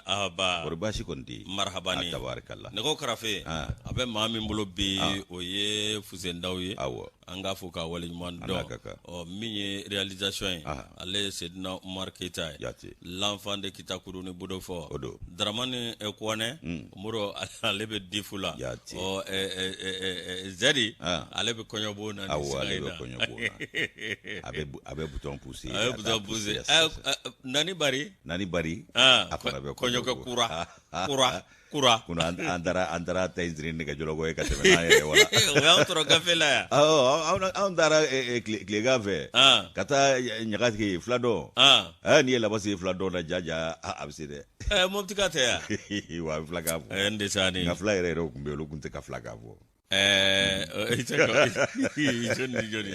Aba kɔri baasi kɔni tɛ yen? Marhaba ni. A tabarikala. Nɛgɛw karafe a bɛ maa min bolo bi, o ye Fuseni Daw ye. An k'a fo k'a waleɲuman A n'a dɔn. ka kan. Ɔ, min ye réalisation ye, ale ye Sedina Umar Keyita ye. Jate. L'enfant de Kitakuru ni Bodofɔ. O don. Dramani Kɔnɛ Moro, ale bɛ difu la. Jate. Ɔ, Zɛri, ale bɛ kɔɲɔbon na nin Awɔ, sanga ale in bɛ na. kɔɲɔbon na. A bɛ bouton pousser. A bɛ a t'a bouton pousser. pousser, sisan. Nani Bari. Nani Bari. A fana bɛ kɔɲɔkɛ kɔɲɔbon. Kura kura kura. Kunun an taara ta in siri nɛgɛjɔlɔkɔ ye ka tɛmɛ n'an yɛrɛ wala. O y'an sɔrɔ gafe la yan. Awɔ, anw taara tilegan fɛ ka taa ɲaga tigɛ fila dɔn. N'i ye labasi ye fila dɔn na, jaja a bɛ se dɛ. Mɔptika tɛ yan. Wa a bɛ filakan fɔ. N desa ni. Nka fila yɛrɛ yɛrɛ tun bɛ yen, olu tun tɛ ka filakan fɔ. I tɛ ka jɔni ni jɔni?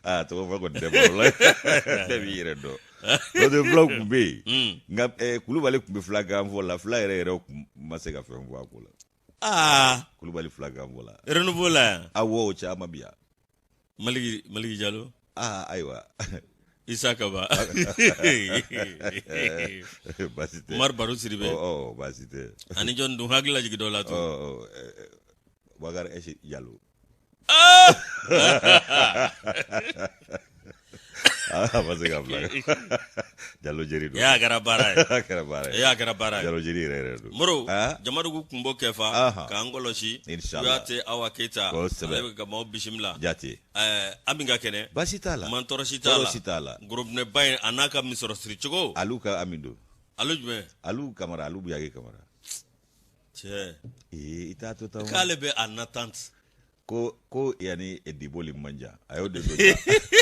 Aa, tɔgɔ fɔ kɔni tɛ baro la, bɛɛ b'i yɛrɛ dɔn. N'o tɛ, filaw tun bɛ yen, nka Kulubali tun bɛ filakan fɔ la, fila yɛrɛ yɛrɛ tun ma se ka fɛn fɔ a ko la. Kulubali filakan fɔ la. Renouveau la yan. Awɔ, o caman bi yan. Maliki Maliki Jalo. Aa, ayiwa. Isa Kaba. Baasi tɛ. Umar Baro Sidibe. Ɔ ɔ, baasi tɛ. Ani jɔn dun, hakili lajigin dɔ la Ɔ tun. ɔ, Bakari Ɛsi Jalo. A ma se ka fila. Jalo jeri don. E y'a kɛra baara ye. A kɛra baara ye. E y'a kɛra baara ye. Jalo jeri yɛrɛ yɛrɛ don. Moro, Jamadugu kunbo kɛfa, k'an kɔlɔsi. Inshallah. Kuyate Awa Keyita. Kosɛbɛ. Ale bɛ ka maaw bisimila. Jate. Ami ka kɛnɛ. Baasi t'a la. Man tɔɔrɔ si t'a la. Tɔɔrɔ si t'a la. Gorobinɛba in a n'a ka misɔrɔ siri cogo. Alu ka Ami don. Alu jumɛn? Alu Kamara, Alu Buyage Kamara. Cɛ. Ee, i t'a to tan. K'ale bɛ en attente. Ko yanni diboli man jan, a y'o de don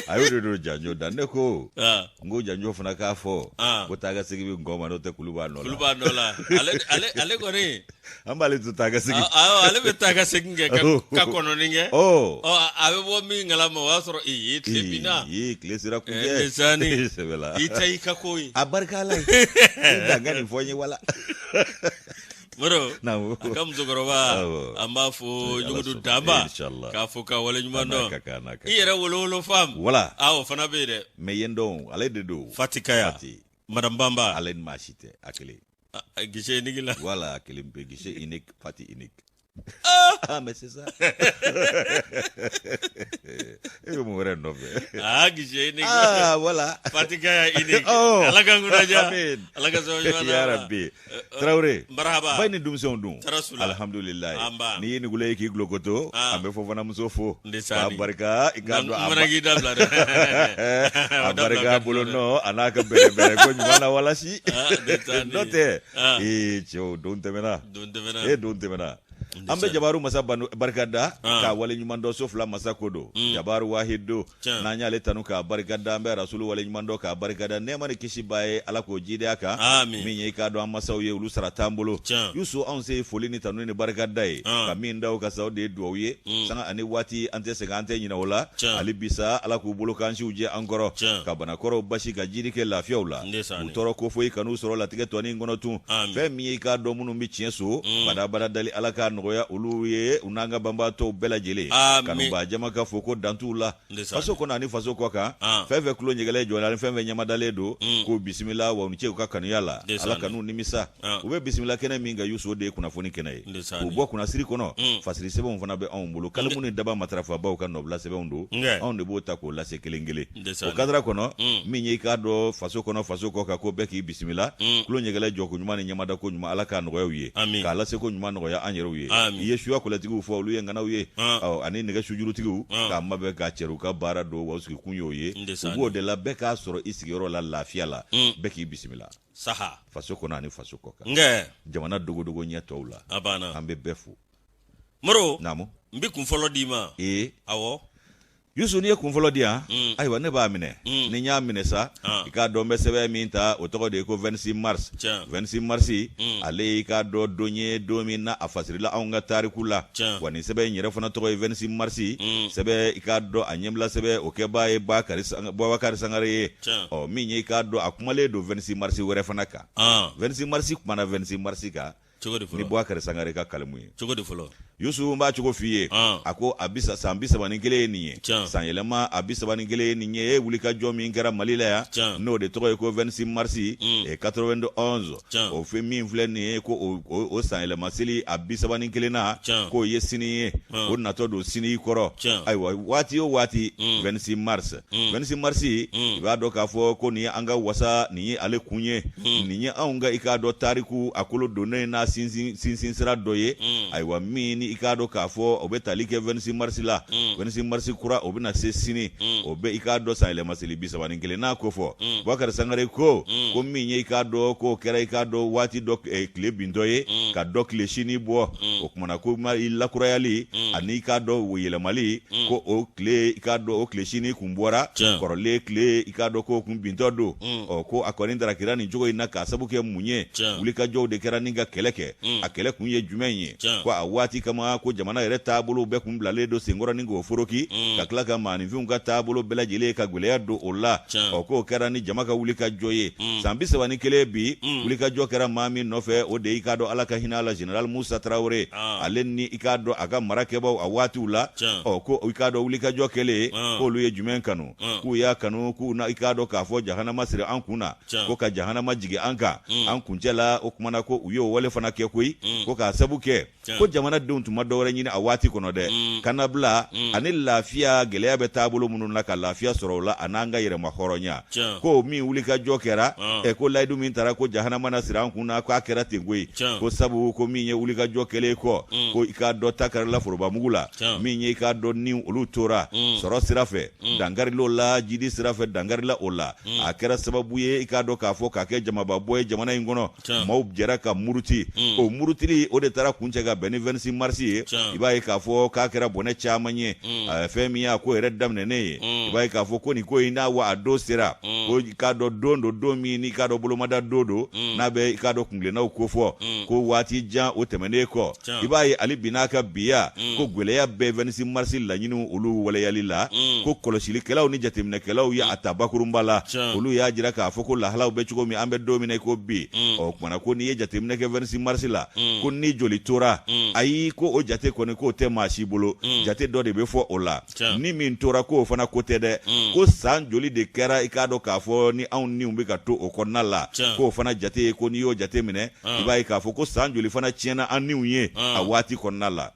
a y'o de don janjo da. Ne ko n ko janjo fana k'a fɔ ko taa ka segin bɛ ngɔ ma, n'o tɛ kulu b'a nɔ la. Kulu b'a nɔ la. Ale kɔni. An b'ale to taa ka segin. Awɔ, ale bɛ taa ka segin kɛ ka kɔnɔni kɛ. Ɔ, a bɛ bɔ min kalama, o y'a sɔrɔ ee, tile binna. Ee, tile sera kuncɛ. Sani. Sɛbɛ la. I tɛ i ka ko ye. A barika Ala ye. I dan ka nin fɔ n ye wala. Moro, Naamu. a ka musokɔrɔba, an b'a fo Jugudu Danba, k'a fo ka waleɲuman dɔn. I yɛrɛ wolowolo fam. Wala. A, o fana bɛ yen dɛ. Mais yen dɔn, ale de don. Fati Kaya. Fati. Madame Bamba. Ale ni maa si tɛ, a kelen. Guichet unique la. Voilà, a kelen pe, guichet unique, Fati unique. Ah, mais c'est ça. E bɛ mun wɛrɛ nɔfɛ? Ah, guichet unique. Ah, voilà. Fati Kaya unique. Oh. Ala ka kunna diya. Amin. Ala ka sababu ɲuman d'an Ya ma. Rabbi. Traoré. Marhaba. Ba ni denmisɛnw dun. Tɔɔrɔ s'u la. Alhamdulilayi. An ba. N'i ye nugula ye k'i gulokoto, an bɛ Fofana muso fo. Ndesani. K'a barika i k'a dɔn N fana k'i dabila dɛ. a barika bolo nɔ a n'a ka bɛrɛbɛrɛ ko ɲuman na walasi. Ndesani. N'o tɛ, ee cɛw, don tɛmɛna. Don tɛmɛna. Ee, don tɛmɛna. An bɛ jabaru masa barika da k'a wale ɲuman dɔn, so fila masa ko don, jabaru wahid don. N'an y'ale tanu k'a barika da, an bɛ rasulu wale ɲuman dɔn k'a barika da, nɛɛma ni kisi b'a ye, Ala k'o jidi a kan. Min ye i k'a dɔn an masaw ye, olu sara t'an bolo. Yusu, anw se foli ni tanu ni barika da ye ka min da o ka sa, o de ye duwawu ye sanga ani waati, an tɛ sɛgɛn, an tɛ ɲinɛ o la. Hali bisa, Ala k'u bolo kansiw jɛ an kɔrɔ, ka banakɔrɔw basi, ka jidi kɛ lafiyaw la, k'u tɔɔrɔ ko foyi kan'u sɔrɔ latigɛ tɔnin kɔnɔ tun. Fɛn min ye i k'a dɔn minnu bɛ tiɲɛ so badabada dali, Ala k'a nɔgɔya olu ye, u n'an ka banbaatɔw bɛɛ lajɛlen. Kanubaa jama ka fo ko dantuw la, faso kɔnɔ ani faso kɔ kan, fɛn fɛn tulo ɲɛgɛlɛ jɔlen ani fɛn fɛn ɲɛmadalen don, k'o bisimila wa u ni ce u ka kanuya la. Ala kan'u nimisa. U bɛ bisimila kɛnɛ min kan, Yusu, o de ye kunnafoni kɛnɛ ye. K'u bɔ kunnasiri kɔnɔ, fasiri sɛbɛnw fana bɛ anw bolo, kalimu ni daba matarafabaw ka nɔbila sɛbɛnw don, anw de b'o ta k'o lase kelen kelen. O kadara kɔnɔ, min ye i k'a dɔn faso kɔnɔ, faso kɔ kan, ko bɛɛ k'i bisimila, tulo ɲɛgɛlɛ jɔko ɲuman ni ɲɛmada ko ɲuman, Ala k'a nɔgɔya u ye, k'a lase ko ɲuman nɔgɔya an yɛrɛw ye. I ye suya kɔlɛtigiw fɔ, olu ye ŋanaw ye, ani nɛgɛ sujurutigiw k'a mabɛn k'a cɛri, u ka baara don wa u sigikun y'o ye. U b'o de la, bɛɛ k'a sɔrɔ i sigiyɔrɔ la lafiya la, bɛɛ k'i bisimila. Saha. Faso kɔnɔ ani faso kɔ kan. Nkɛ. Jamana dogodogo ɲɛ tɔw la. A banna. An bɛ bɛɛ fo. Moro. Naamu. N bɛ kun fɔlɔ d'i ma. Ee. Awɔ. Yusu, n'i ye kun fɔlɔ di yan, ayiwa, ne b'a minɛ. Ni n y'a minɛ sa, i k'a dɔn n bɛ sɛbɛn min ta, o tɔgɔ de ye ko 26 mars. 26 mars, ale ye i k'a dɔn don ye, don min na a fasirila anw ka tariku la. Wa nin sɛbɛn in yɛrɛ fana tɔgɔ ye 26 mars sɛbɛn. I k'a dɔn a ɲɛbila sɛbɛn, o kɛbaa ye Bubakari Sangare ye. Ɔ, min ye i k'a dɔn a kumalen don 26 mars wɛrɛ fana kan. 26 mars kumana 26 mars kan Cogo di ni fɔlɔ? Bubakari Sangare ka kalimu ye. Cogo di fɔlɔ? Yusu n b'a cogo f'i ye a ko a bisa san 31 ye nin ye san yɛlɛma a 31 ye nin ye wulikajɔ min kɛra Mali la yan n'o de tɔgɔ ye ko 26 mars 91 o fɛn min filɛ nin ye ko o san yɛlɛma seli a 31nan k'o ye sini ye o natɔ don sini kɔrɔ ayiwa waati o waati 26 mars 26 mars i b'a dɔn k'a fɔ ko nin ye an ka wasa nin ye ale kun ye nin ye anw ka i k'a dɔn tariku a kolo donnen n'a sinsin sinsin sira dɔ ye ayiwa min ni i k'a dɔn k'a fɔ o bɛ tali kɛ 26 mars la 26 mars kura o bɛna se sini o bɛ i k'a dɔn san yɛlɛma seli 31nan ko fɔ Bubakari Sangare ko ko min ye i k'a dɔn k'o kɛra i k'a dɔn waati dɔ tile bintɔ ye ka dɔ tile sini bɔ o kumana ko ma i lakurayali ani i k'a dɔn o yɛlɛmali ko o tile i k'a dɔn o tile sini kun bɔra kɔrɔlen tile i k'a dɔn k'o kun bintɔ don ɔ ko a kɔni darakira nin cogo in na k'a sabu kɛ mun ye wulikajɔw de kɛra ni ka kɛlɛ kɛ a kɛlɛ kun ye jumɛn ye ko a waati kama ko jamana yɛrɛ taabolo bɛɛ kun bilalen don senkɔrɔ ni k'o foroki ka tila ka maaninfinw ka taabolo bɛɛ lajɛlen ka gɛlɛya don o la ɔ k'o kɛra ni jama ka wulikajɔ ye san 31 bi wulikajɔ kɛra maa min nɔfɛ o de i k'a dɔn Ala ka hinɛ a la général Musa Tarawele ale ni i k'a dɔn a ka marakɛbaw a waatiw la ɔ ko i k'a dɔn wulikajɔ kɛlen k'olu ye jumɛn kanu k'u y'a kanu k'u na i k'a dɔn k'a fɔ jahanama siri an kun na ko ka jahanama jigin an kan an kuncɛ la o kumana ko u y'o wale fana kɛ koyi ko k'a sabu kɛ ko jamanadenw tun ma dɔwɛrɛ ɲini a waati kɔnɔ dɛ kannabila ani lafiya gɛlɛya bɛ taabolo minnu na ka lafiya sɔrɔ o la a n'an ka yɛrɛma hɔrɔnya ko min wulikajɔ kɛra ɛ ko layidu min tara ko jahanama na siri an kun na k'a kɛra ten koyi ko sabu ko min ye wulikajɔ kɛlen kɔ ko i k'a dɔn ta karila forobamugu la min ye i k'a dɔn ni olu tora sɔrɔ sira fɛ dankarila o la jidi sira fɛ dankarila o la a kɛra sababu ye i k'a dɔn k'a fɔ k'a kɛ jamababɔ ye jamana in kɔnɔ maaw jɛra ka muruti o murutili o de taara kuncɛ ka bɛn ni 26 mars ye i b'a ye k'a fɔ k'a kɛra bɔnɛ caman ye fɛn min y'a ko yɛrɛ daminɛnen ye i b'a ye k'a fɔ ko nin ko in n'a wa a don sera ko i k'a dɔn don don don min n'i k'a dɔn bolomada don don n'a bɛ i k'a dɔn kuntilennaw kofɔ ko waati jan o tɛmɛnen kɔ i b'a ye hali bi n'a ka biya ko gɛlɛya bɛ 26 mars laɲiniw olu waleyali la ko kɔlɔsilikɛlaw ni jateminɛkɛlaw ye a ta bakurunba la olu y'a jira k'a fɔ ko lahalaw bɛ cogo min an bɛ don min na i ko bi ɔ kumana ko n'i ye jateminɛ kɛ 26 mars la ko ni joli tora ayi ko o jate kɔni k'o tɛ maa si bolo jate dɔ de bɛ fɔ o la ni min tora k'o fana ko tɛ dɛ ko san joli de kɛra i k'a dɔn k'a fɔ ni anw niw bɛ ka to o kɔnɔna la k'o fana jate ye ko n'i y'o jate minɛ i b'a ye k'a fɔ ko san joli fana tiɲɛna an niw ye a waati kɔnɔna la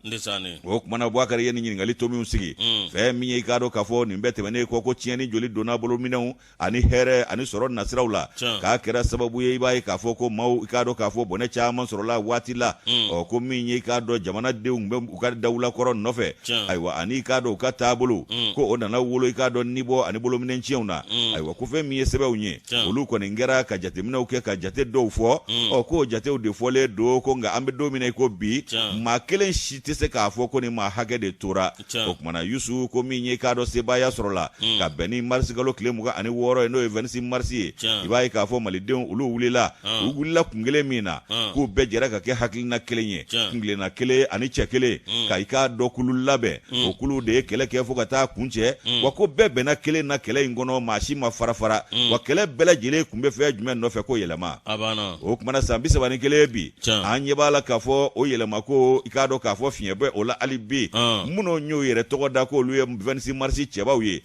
o kumana Bubakari ye nin ɲininkali tomiw sigi fɛn min ye i k'a dɔn k'a fɔ nin bɛɛ tɛmɛnen kɔ ko tiɲɛni joli donna bolominɛnw ani hɛrɛ ani sɔrɔ nasiraw la k'a kɛra sababu ye i b'a ye k'a fɔ ko maaw i k'a dɔn k'a fɔ bɔnɛ caman sɔrɔla waati la ɔ ko min ye i k'a dɔn jamanadenw bɛ u ka dawulakɔrɔ nɔfɛ ayiwa ani i k'a dɔn u ka taabolo ko o nana wolo i k'a dɔn nibɔ ani bolominɛn tiɲɛw na ayiwa ko fɛn min ye sɛbɛnw ye olu kɔni kɛra ka jateminɛw kɛ ka jate dɔw fɔ ɔ k'o jatew de fɔlen don ko nka an bɛ don min na i ko bi maa kelen si tɛ se k'a fɔ ko ni maa hakɛ de tora o kumana Yusu ko min ye k'a dɔn sebaaya sɔrɔla ka bɛn ni marisikalo tile 26 ye n'o ye 26 marisi ye i b'a ye k'a fɔ malidenw olu wulila u wulila kun kelen min na k'u bɛɛ jɛra ka kɛ hakilina kelen ye kuntilenna kelen ani cɛ kelen ka i k'a dɔn kulu labɛn o kulu de ye kɛlɛ kɛ fo ka taa kuncɛ wa ko bɛɛ bɛnna kelen na kɛlɛ in kɔnɔ maa si ma fara fara wa kɛlɛ bɛɛ lajɛlen kun bɛ fɛn jumɛn nɔfɛ ko yɛlɛma o kumana san 31 bi an ɲɛ b'a la k'a fɔ o yɛlɛma ko i k'a dɔn k'a fɔ fiɲɛ bɛ o la hali bi minnu y'u yɛrɛ tɔgɔ da k'olu ye 26 marisi cɛbaw ye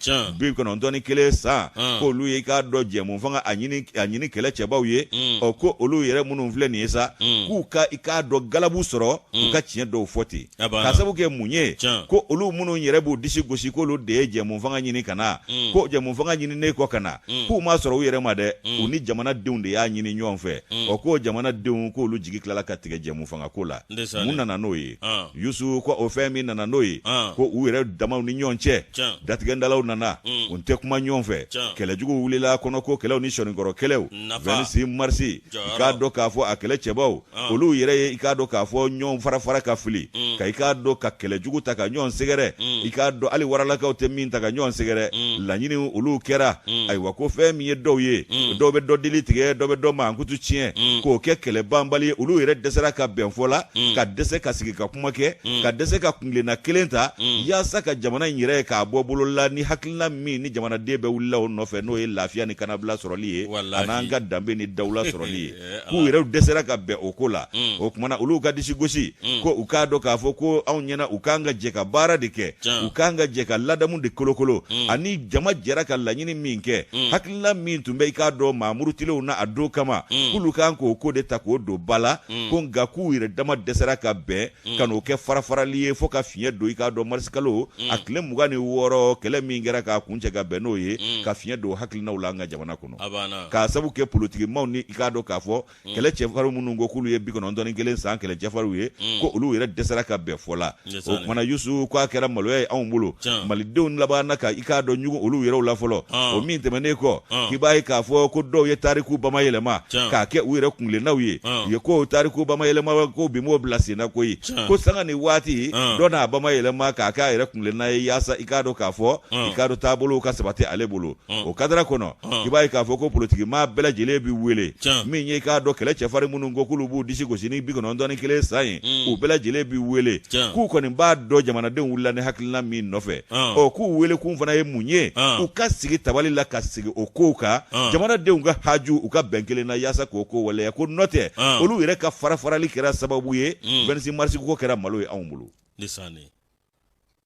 91 san k'olu ye i k'a dɔn jɛmu fanga a ɲini kɛlɛ cɛbaw ye ɔ ko olu yɛrɛ minnu filɛ nin ye sa k'u ka i k'a dɔn galabu sɔrɔ u ka tiɲɛ dɔw fɔ ten k'a sabu kɛ mun ye ko olu minnu yɛrɛ b'u disi gosi k'olu de ye jɛmu fanga ɲini ka na ko jɛmu fanga ɲininen kɔ ka na k'u m'a sɔrɔ u yɛrɛ ma dɛ u ni jamanadenw de y'a ɲini ɲɔgɔn fɛ ɔ k'o jamanadenw k'olu jigi tilala ka tigɛ jɛmu fanga ko la mun nana n'o ye Yusu ko o fɛn min nana n'o ye ko u yɛrɛ damaw ni ɲɔgɔn cɛ datigɛndalaw nana u tɛ kuma ɲɔgɔn fɛ kɛlɛjuguw wulila kɔnɔko kɛlɛw ni sɔnikɔrɔ kɛlɛw 26 marisi i k'a dɔn k'a fɔ a kɛlɛ cɛbaw olu yɛrɛ ye i k'a dɔn k'a fɔ ɲɔgɔn fara fara ka fili ka i k'a dɔn ka kɛlɛjugu ta ka ɲɔgɔn sɛgɛrɛ i k'a dɔn hali waralakaw tɛ min ta ka ɲɔgɔn sɛgɛrɛ laɲini olu kɛra ayiwa ko fɛn min ye dɔw ye dɔw bɛ dɔ dili tigɛ dɔ bɛ dɔ mankutu tiɲɛ k'o kɛ kɛlɛ banbali ye olu yɛrɛ dɛsɛra ka bɛn fɔ la ka dɛsɛ ka sigi ka kuma kɛ ka dɛsɛ ka ka kuntilenna kelen ta yaasa ka jamana in yɛrɛ ye k'a bɔ bolo la ni hakilina min ni jamanaden bɛɛ wulila o nɔfɛ, n'o ye lafiya ni kanabila sɔrɔli ye an'an ka danbe ni dawula sɔrɔli ye. K'u yɛrɛ dɛsɛra ka bɛn o ko la. O kumana olu ka disi gosi ko u k'a dɔn k'a fɔ ko anw ɲɛna, u kan ka jɛ ka baara de kɛ, u kan ka jɛ ka ladamu de kolokolo ani jama jɛra ka laɲini min kɛ, hakilina min tun bɛ, i k'a dɔn, maa murutilenw na a don kama, k'olu kan k'o ko de ta k'o don ba la. Ko nka k'u yɛrɛ dama dɛsɛra ka bɛn ka n'o kɛ farafarali ye fo ka fiɲɛ don, i k'a dɔn, marisikalo a tile 26, kɛlɛ min kɛra k'a kuncɛ ka bɛn n'o ye, ka fiɲɛ don hakilinaw la an ka jamana kɔnɔ, k'a sabu kɛ politikimaw ni, i k'a dɔn k'a fɔ, kɛlɛ cɛfarinw minnu ko k'olu ye 91 san kɛlɛ cɛfarinw ye, ko olu yɛrɛ dɛsɛra ka bɛn fɔ la. O kumana Yusu, ko a kɛra maloya ye anw bolo. Malidenw labanna ka, i k'a dɔn, ɲugun olu yɛrɛw la fɔlɔ. O min tɛmɛnen kɔ, k'i b'a ye k'a fɔ ko dɔw ye tariku bamayɛlɛma k'a kɛ u yɛrɛ kuntilennaw ye. U ye ko tariku bamayɛlɛma ko bi m'o bila sen na koyi. Ko sanga ni waati dɔ n'a bamayɛlɛma k'a kɛ a yɛrɛ kuntilenna ye, yaasa, i k'a dɔn k'a fɔ, i k'a dɔn, taabolow ka sabati ale bolo. O kadara kɔnɔ, i b'a ye k'a fɔ ko politikimaa bɛɛ lajɛlen bɛ wele. Min ye, i k'a dɔn, kɛlɛ cɛfarin minnu ko k'olu b'u disi gosi ni 91 san ye, u bɛɛ lajɛlen bɛ wele. K'u kɔni b'a dɔn jamanadenw wulila ni hakilina min nɔfɛ. Ɔ, k'u wele kun fana ye mun ye? U ka sigi tabali la ka sigi o kow kan, jamanadenw ka haju, u ka bɛn kelen na yaasa k'o ko waleya. Ko n'o tɛ, olu yɛrɛ ka farafarali kɛra sababu ye 26 mars ko kɛra malo ye anw bolo.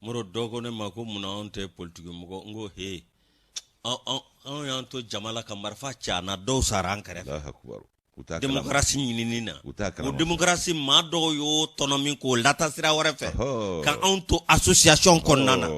Moro, dɔ ko ne ma ko munna anw tɛ politiki mɔgɔ. N ko he, anw y'an to jama la ka marifa ci an na, dɔw sara an kɛrɛfɛ demokarasi ɲinini na. O demokarasi, maa dɔw y'o tɔnɔmi k'o lata sira wɛrɛ fɛ ka anw to association kɔnɔna na.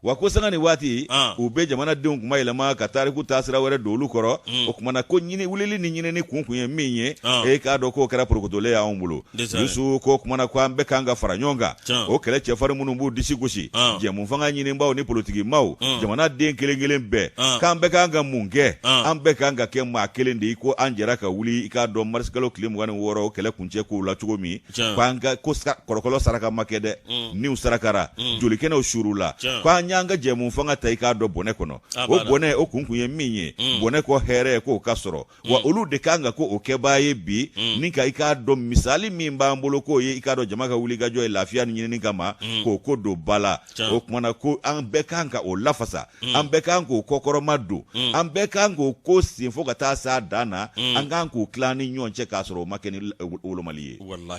Wa ko sanga ni waati u bɛ jamanadenw kuma yɛlɛma ka tariku taa sira wɛrɛ don olu kɔrɔ. O kumana ko ɲini wulili ni ɲinini kun kun ye min ye, e k'a dɔn k'o kɛra porokotolen ye anw bolo. Yusu, ko kumana ko an bɛɛ kan ka fara ɲɔgɔn kan. O kɛlɛ cɛfarin minnu b'u disi gosi, jɛmufanga ɲininbaw ni politikimaw, jamana den kelen kelen bɛɛ, k'an bɛɛ kan ka mun kɛ? An bɛɛ kan ka kɛ maa kelen de ye. Ko an jɛra ka wuli, i k'a dɔn, marisikalo tile 26 kɛlɛ kuncɛ kow la cogo min, ko an ka ko kɔrɔkɔlɔ saraka ma kɛ dɛ, niw sarakara, jolikɛnɛw suurula, ko an y'an ka jɛmufanga ta, i k'a dɔn, bɔnɛ kɔnɔ. O bɔnɛ o kun kun ye min ye, bɔnɛ kɔ hɛrɛ k'o ka sɔrɔ. Wa olu de kan ka ko o kɛbaa ye bi ni ka, i k'a dɔn, misali min b'an bolo, k'o ye, i k'a dɔn, jama ka wulikajɔ ye lafiya ni ɲinini kama, k'o ko don ba la. O kumana ko an bɛɛ kan ka o lafasa, an bɛɛ kan k'o kɔkɔrɔma don, an bɛɛ kan k'o ko sen fo ka taa s'a dan na. An kan k'o tila ni ɲɔgɔn cɛ k'a sɔrɔ o ma kɛ ni wolomali ye.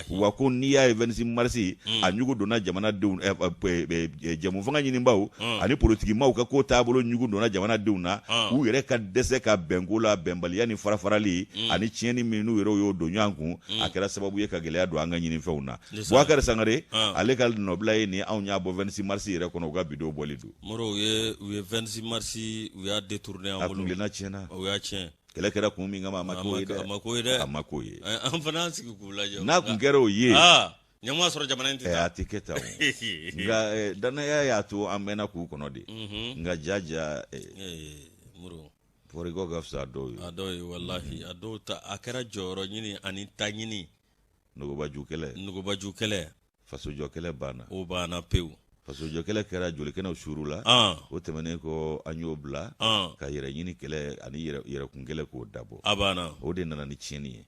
Wa ko n'i y'a ye 26 marisi a ɲugu donna jamanadenw, jɛmufanga ɲininbaw ani politikimaw ka ko taabolo ɲugu donna jamanadenw na, u yɛrɛ ka dɛsɛ ka bɛnko la, bɛnbaliya ni farafarali ani tiɲɛni min n'u yɛrɛ y'o don ɲɔgɔn kun, a kɛra sababu ye ka gɛlɛya don an ka ɲinifɛnw na. Bubakari Sangare, ale ka nɔbila ye nin. Anw y'a bɔ 26 marisi yɛrɛ kɔnɔ, u ka bidon bɔli don. Moro, u ye 26 marisi, u y'a détourné an bolo. A kuntilenna tiɲɛna. U y'a tiɲɛ. Kɛlɛ kɛra kun min kama, a ma k'o ye dɛ. A ma k'o ye dɛ. A ma k'o ye. An fana y'an sigi k'u lajɛ. N'a kun kɛra o ye. Ɲama sɔrɔ jamana in tɛ taa. A tɛ kɛ tan o. Nka dannaya y'a to an mɛnna k'u kɔnɔ de. Nka jaja. Moro. Fɔrikɔ ka fisa a dɔw ye. A dɔw ye walahi, a dɔw ta a kɛra jɔyɔrɔ ɲini ani ta ɲini. Nugubaju kɛlɛ. Nugubaju kɛlɛ. Fasojɔ kɛlɛ banna. O banna pewu. Fasojɔ kɛlɛ kɛra, jolikɛnɛw suurula. O tɛmɛnen kɔ, an y'o bila ka yɛrɛ ɲini kɛlɛ ani yɛrɛkun kɛlɛ k'o dabɔ. A banna. O de nana ni tiɲɛni ye.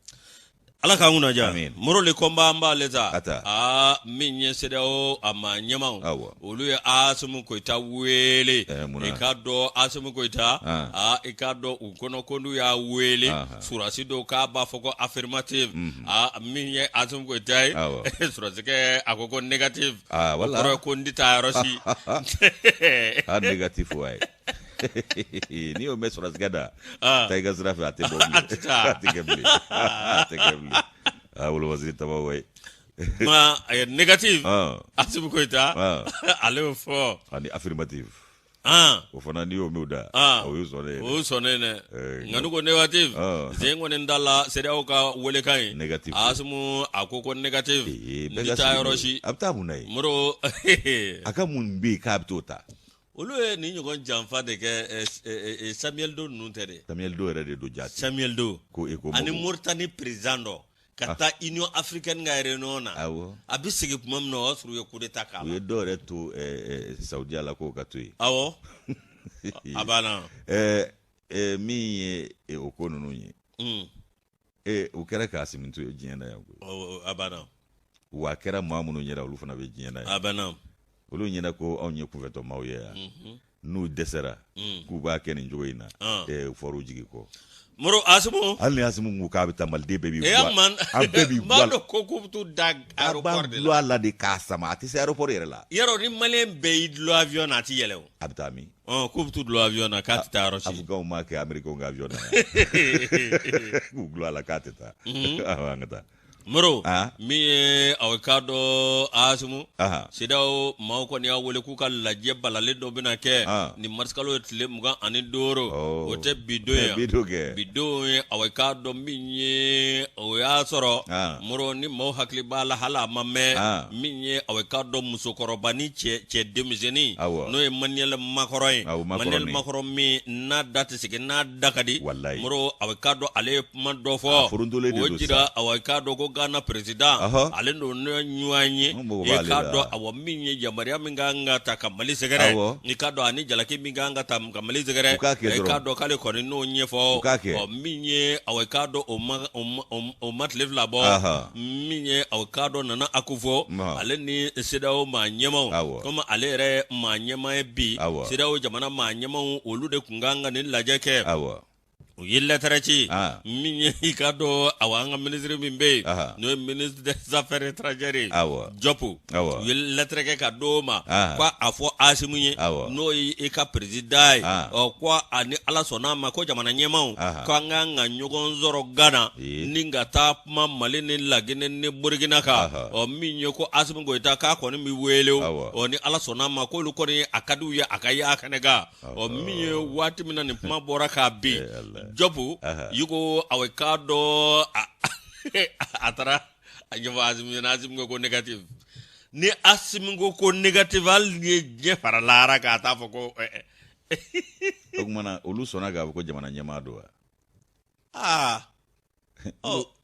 Ala k'an kunna diya. Moro, le combat an b'ale ta. Aa, min ye CEDEAO a maa ɲɛmaw, olu ye Asimi Goyita wele. I k'a dɔn, Asimi Goyita, aa, i k'a dɔn, u kɔnɔ ko n'u y'a wele, surasi dɔw k'a b'a fɔ ko affirmative. Aa, min ye Asimi Goyita ye, surasikɛ a ko ko négatif. O kɔrɔ ye ko n tɛ taa yɔrɔ si. A négatif wa ye. N'i y'o mɛn sɔrɔdasikɛ da, taa i ka sira fɛ, a tɛ bɔ bilen, a tɛ kɛ bilen, a tɛ kɛ bilen. Aa, wolowasiri taba wayi. Ma négatif, Asimi Goyita ale y'o fɔ. Ani affirmatif. O fana, n'i y'o mɛn u da, o y'u sɔnnen ye. O y'u sɔnnen dɛ. Nka n'u ko négatif, sen kɔni da la CEDEAO ka welekan ye. Négatif. Asimi a ko ko négatif. N tɛ taa yɔrɔ si. A bɛ taa mun na yen? Moro. A ka mun bɛ yen k'a bɛ t'o ta? Olu ye nin ɲɔgɔn janfa de kɛ Samuel Doe ninnu tɛ dɛ. Samuel Doe yɛrɛ de don jaati. Samuel Doe. Ko e ko ani Mauritanie président dɔ ka taa Union africaine ka réunion na. Awɔ. A bɛ segin tuma min na, o y'a sɔrɔ u ye coup d'état k'a la. U ye dɔw yɛrɛ to Saudiya la k'o ka to yen. Awɔ. A banna. Ɛɛ min ye o ko ninnu ye. O kɛra k'Asimi to ye diɲɛ na yan koyi. A banna. Wa a kɛra maa minnu ɲɛna, olu fana bɛ diɲɛ na yan. A banna. Olu ɲɛna ko anw ye kunfɛtɔmaw ye yan. N'u dɛsɛra k'u b'a kɛ nin cogo in na, fɔr'u jigi kɔ. Moro, Asimu. Hali ni Asimu ko k'a bɛ taa, maliden bɛɛ b'i an bɛɛ b'i b'a dɔn ko k'u bɛ t'u da aéroport de la. A la de k'a sama, a tɛ se aéroport yɛrɛ la. Yɔrɔ ni maliyɛn bɛɛ y'i dulon avion na, a tɛ yɛlɛ o. A bɛ taa min? K'u bɛ t'u dulon avion na k'a tɛ taa yɔrɔ si. Afganw m'a kɛ Américains ka avion na k'u dulon a la k'a tɛ taa. An ka taa. Moro, min ye aw k'a dɔn Asimu, CEDEAO maaw kɔni y'a wele k'u ka lajɛ balalen dɔ bɛna kɛ nin marisikalo ye tile 25, o tɛ bi don ye, bi don ye. Aw k'a dɔn min ye, o y'a sɔrɔ Moro, ni maaw hakili b'a la, hali a ma mɛn, min ye aw k'a dɔn musokɔrɔba ni cɛ denmisɛnnin, n'o ye Emmanuel Macron ye, Emmanuel Macron min n'a da tɛ sigi n'a da ka di, Moro, aw k'a dɔn ale ye kuma dɔ fɔ, o jira aw k'a dɔn ko Gana président ale n'o ɲɔgɔn ye. I k'a dɔn awa min ye yamaruya min ka kan ka ta ka Mali sɛgɛrɛ, i k'a dɔn ani jalaki min ka kan ka ta ka Mali sɛgɛrɛ, i k'a dɔn k'ale kɔni n'o ɲɛfɔ. Ɔ min ye aw k'a dɔn o ma tile 2 bɔ, min ye aw k'a dɔn Nana Akufo, ale ni CEDEAO maa ɲɛmaw, komi ale yɛrɛ maa ɲɛmaa ye bi CEDEAO jamana maa ɲɛmaw, olu de tun kan ka nin lajɛ kɛ. U ye lɛtɛrɛ ci min ye i k'a dɔn awa an ka minisiri min bɛ yen, n'o ye ministre des affaires étrangères ye, Jɔpu, u ye lɛtɛrɛ kɛ ka d'o ma ko a fɔ Asimu ye, n'o ye i ka président ye, ɔ ko a ni Ala sɔnna a ma ko jamana ɲɛmaaw ko an kan ka ɲɔgɔn sɔrɔ Gana ni ka taa kuma Mali ni Laginɛ ni Burukina kan. Ɔ min ye ko Asimu Goyita k'a kɔni bɛ wele, ɔ ni Ala sɔnna a ma k'olu kɔni a ka di u ye a ka y'a kɛnɛ kan. Ɔ min ye waati min na nin kuma bɔra k'a bin, Jɔpu i ko aw k'a dɔn a taara a ɲɛfɔ Asimu ɲɛna. Asimu ko ko négatif. Ni Asimu ko ko négatif, hali ni ye diɲɛ fara lahara kan, a t'a fɔ ko O tuma na olu sɔnna k'a fɔ ko jamana ɲɛmaa don wa? Aa.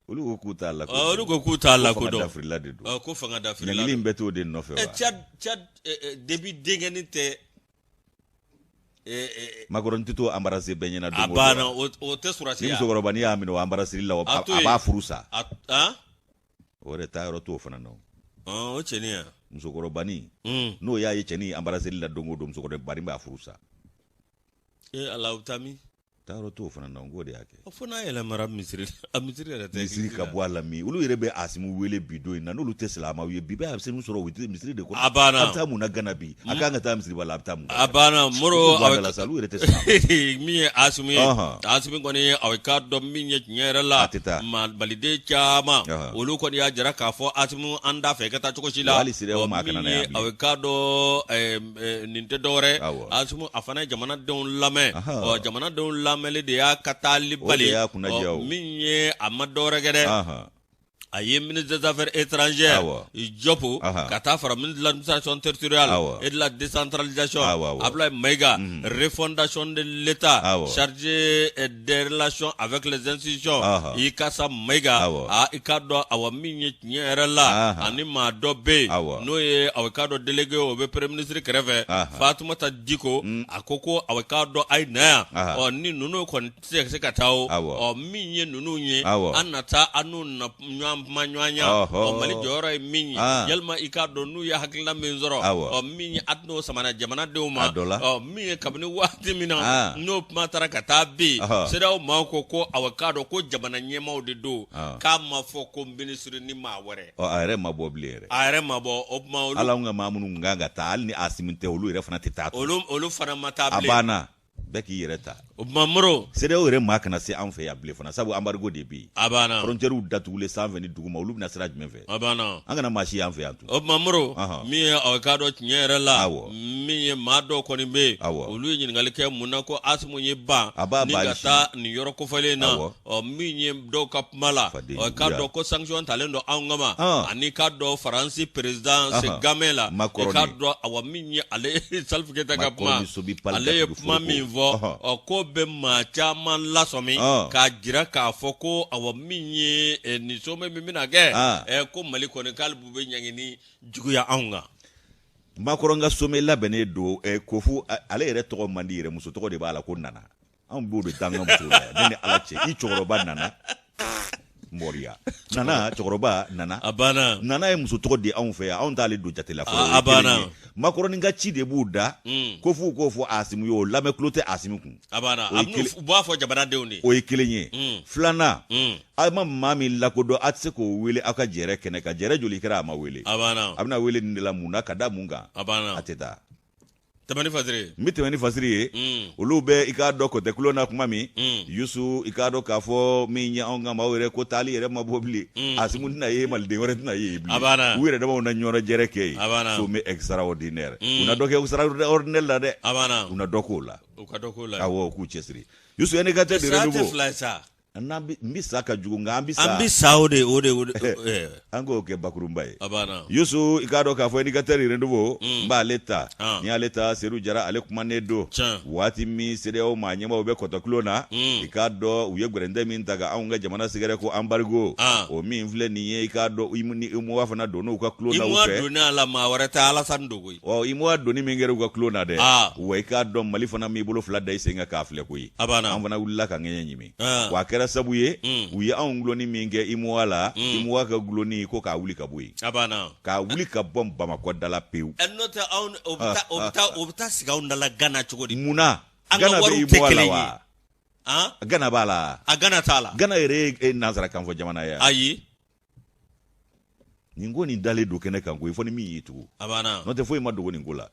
Olu ko k'u t'a la. Olu ko k'u t'a lakodɔn. Ko fanga dafirila de don. Ko fanga dafirila. Ɲangili in bɛɛ t'o de nɔfɛ wa? Tchad Déby denkɛnin tɛ. Macron tɛ to embrasser bɛɛ ɲɛna don o don. A banna, o tɛ sɔrɔdasi ya. Ni musokɔrɔbanin y'a minɛ o embrasser la, a b'a furu sa. O yɛrɛ taa yɔrɔ t'o fana na. O cɛnin ya. Musokɔrɔbanin n'o y'a ye cɛnin embrasser la don o don, musokɔrɔbanin b'a furu sa. Ee Ala, u bɛ taa min? Taa yɔrɔ t'o fana na, n k'o de y'a kɛ. Fo n'a yɛlɛmara misiri la, a misiri yɛrɛ tɛ. Misiri ka bɔ a la min, olu yɛrɛ bɛ Asimu wele bi don in na, n'olu tɛ silamɛw ye bi, bɛɛ Asimu sɔrɔ u tɛ misiri de kɔnɔ. A banna. A bɛ taa mun na Gana bi? A kan ka taa misiriba la, a bɛ taa mun na? A banna, Moro. A bɛ sa, olu yɛrɛ tɛ silamɛ. Min ye Asimu ye, Asimu kɔni a k'a dɔn min ye tiɲɛ yɛrɛ la. A tɛ taa. Maliden caman, olu kɔni y'a jira k'a fɔ Asimu an t'a fɛ i ka taa cogo si la. Hali CEDEAO maa kana na yan bilen. A k'a dɔn nin tɛ dɔwɛrɛ, Asimu a fana ye jamanadenw lamɛn. Ɔ jamanadenw lamɛnli de y'a ka taali bali. Min ye a ma dɔwɛrɛ kɛ dɛ, a ye ministre des affaires étrangères Jɔpu ka taa fara ministre de l'administration territoriale et de la décentralisation Abdoulaye Maïga, refondation de l'État, chargé des relations avec les institutions Ikassa Maïga, aa i k'a dɔn awa min ye tiɲɛ yɛrɛ la, ani maa dɔ bɛ yen n'o ye aw k'a dɔn délégué, o bɛ premier ministre kɛrɛfɛ, Fatumata Diko. A ko ko aw k'a dɔn a ye na yan. Ɔ ni ninnu kɔni tɛ se ka taa o, ɔ min ye ninnu ye, an na taa an n'u na ɲɔgɔn kuma ɲɔgɔnya. Ɔ Mali jɔyɔrɔ ye min ye, yalima i k'a dɔn n'u ye hakilina min sɔrɔ, ɔ min ye a tɛn'o sama na jamanadenw ma. Ɔ min ye kabini waati min na n'o kuma taara ka taa bin, CEDEAO maaw ko ko aw k'a dɔn ko jamana ɲɛmaaw de don, k'a ma fɔ ko minisiri ni maa wɛrɛ. Ɔ a yɛrɛ ma bɔ bilen yɛrɛ. A yɛrɛ ma bɔ o tuma olu. Hali anw ka maa minnu kan ka taa, hali ni Asimi tɛ, olu yɛrɛ fana tɛ taa. Olu fana ma taa bilen. A banna. Bɛɛ k'i yɛrɛ ta. O tuma Moro. CEDEAO yɛrɛ maa kana se anw fɛ yan bilen fana, sabu embargo de bɛ yen. A banna. Frontières datugulen sanfɛ ni duguma, olu bɛna sira jumɛn fɛ? A banna. An kana maa si y'an fɛ yan tun. O tuma Moro. Min ye aw k'a dɔn tiɲɛ yɛrɛ la. Awɔ. Min ye maa dɔw kɔni bɛ yen. Awɔ. Olu ye ɲininkali kɛ mun na ko Asimu ye ban. A b'a ni ban ka taa nin yɔrɔ kofɔlen in na. Awɔ. Ɔ min ye dɔw ka kuma la, Faden ɔ k'a juguya. dɔn ko sanction talen don anw kama, ani k'a dɔn Faransi président game la, Macron i k'a dɔn awa min ye ale Salif Keita ka Macron kuma, ni Sobi Pali ale ye datugu kuma foroko. min fɔ, ɔ k'o bɛ maa caman lasɔmi k'a jira k'a fɔ ko awa min ye nin sommet min bɛna kɛ, ko Mali kɔni k'ale bɛ ɲangini juguya anw kan. Macron ka sommet labɛnnen don Kofu, ale yɛrɛ tɔgɔ man di yɛrɛ, muso tɔgɔ de b'a la ko Nana. Anw b'o de da an ka musow la yan. Ne ni Ala cɛ, i cɛkɔrɔba nana. Moriya nana cɛkɔrɔba nana a banna nana ye muso tɔgɔ di anw fɛ yan anw t'ale don jate la fɔlɔ a banna makɔrɔni ka ci de b'u da ko f'u k'o fɔ Asimi ye o lamɛn tulo tɛ Asimi kun a banna u b'a fɔ jamanadenw de o ye kelen ye filanan aw ma maa min lakodɔn a tɛ se k'o wele aw ka jɛrɛ kɛnɛ kan jɛrɛ joli kɛra a ma wele a banna a bɛna wele nin de la mun na ka da mun kan a banna a tɛ taa tɛmɛ ni fasiri ye n bɛ tɛmɛ ni fasiri ye olu bɛ i k'a dɔn kɔtɛkulon na kuma min yusu i k'a dɔn k'a fɔ min ye anw ka maaw yɛrɛ ko taali yɛrɛ ma bɔ bilen asimu tɛna ye maliden wɛrɛ tɛna ye bilen u yɛrɛ damaw na ɲɔgɔn jɛrɛ kɛ yen sommet extraordinaire u na dɔ kɛ extraordinaire la dɛ u na dɔ k'o la awɔ k'u cɛsiri yusu indicateur de renouveau N'an bɛ n bɛ sa ka jugu nka an bɛ sa an bɛ sa o de o de o de an k'o kɛ bakurunba ye a banna Yusu i k'a dɔn k'a fɔ indicateur renouveau n b'ale ta n'i y'ale ta Sedu Jara ale kumanen don waati min CEDEAO maa ɲɛmaaw bɛ kɔtɔkulon na i k'a dɔn u ye gɛrɛntɛ min ta ka anw ka jamana sɛgɛrɛ ko embargo o min filɛ nin ye i k'a dɔn ni UEMOA fana donn'u ka tulon na u fɛ UEMOA donna a la maa wɛrɛ tɛ Alasani don koyi ɔ UEMOA donni min kɛra u ka tulon na dɛ wa i k'a dɔn Mali fana m'i bolo fila da i sen kan k'a filɛ koyi a banna an fana wulila ka ŋɛɲɛ ɲimi wa a kɛra sabu ye u ye anw gulonni min kɛ UEMOA la UEMOA ka gulonni ko k'a wuli ka bɔ yen k'a wuli ka bɔ Bamakɔ da la pewu n'o tɛ anw o bɛ taa sigi anw da la Gana cogo di munna an ka wariw tɛ kelen ye Gana b'a la a Gana t'a la Gana yɛrɛ ye nansarakan fɔ jamana ye ayi nin ko nin dalen don kɛnɛ kan koyi fo ni min y'i tugu a banna n'o tɛ foyi ma dogo nin ko la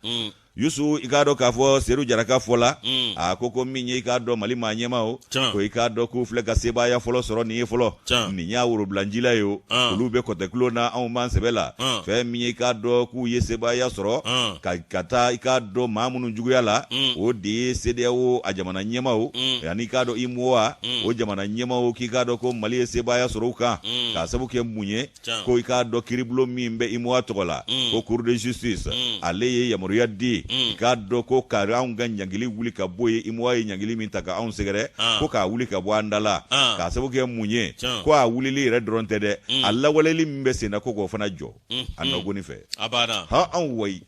yusu i k'a dɔn k'a fɔ sedu jara ka fɔ la a ko ko min ye i k'a dɔn mali maa ɲɛmaaw ko i k'a dɔn k'u filɛ ka sebaaya fɔlɔ sɔrɔ nin ye fɔlɔ nin y'a worobilanjila ye o olu bɛ kɔtɛkulon na anw b'an sɛbɛ la fɛn min ye i k'a dɔn k'u ye sebaaya sɔrɔ ka taa i k'a dɔn maa minnu juguya la o de ye CEDEAO a jamana ɲɛmaaw ani i k'a dɔn UEMOA o jamana ɲɛmaaw k'i k'a dɔn ko mali ye sebaaya sɔrɔ u kan k'a sabu kɛ mun ye ko i k'a dɔn kiiribulon min bɛ UEMOA tɔgɔ la ko cour de justice ale ye yamaruya di i k'a dɔn ko ka anw ka ɲangili wuli ka bɔ yen UEMOA ye ɲangili min ta ka anw sɛgɛrɛ ko k'a wuli ka bɔ an da la k'a sabu kɛ mun ye ko a wulili yɛrɛ dɔrɔn tɛ dɛ a lawaleli min bɛ sen na ko k'o fana jɔ a nɔgɔni fɛ a banna ha anw wayi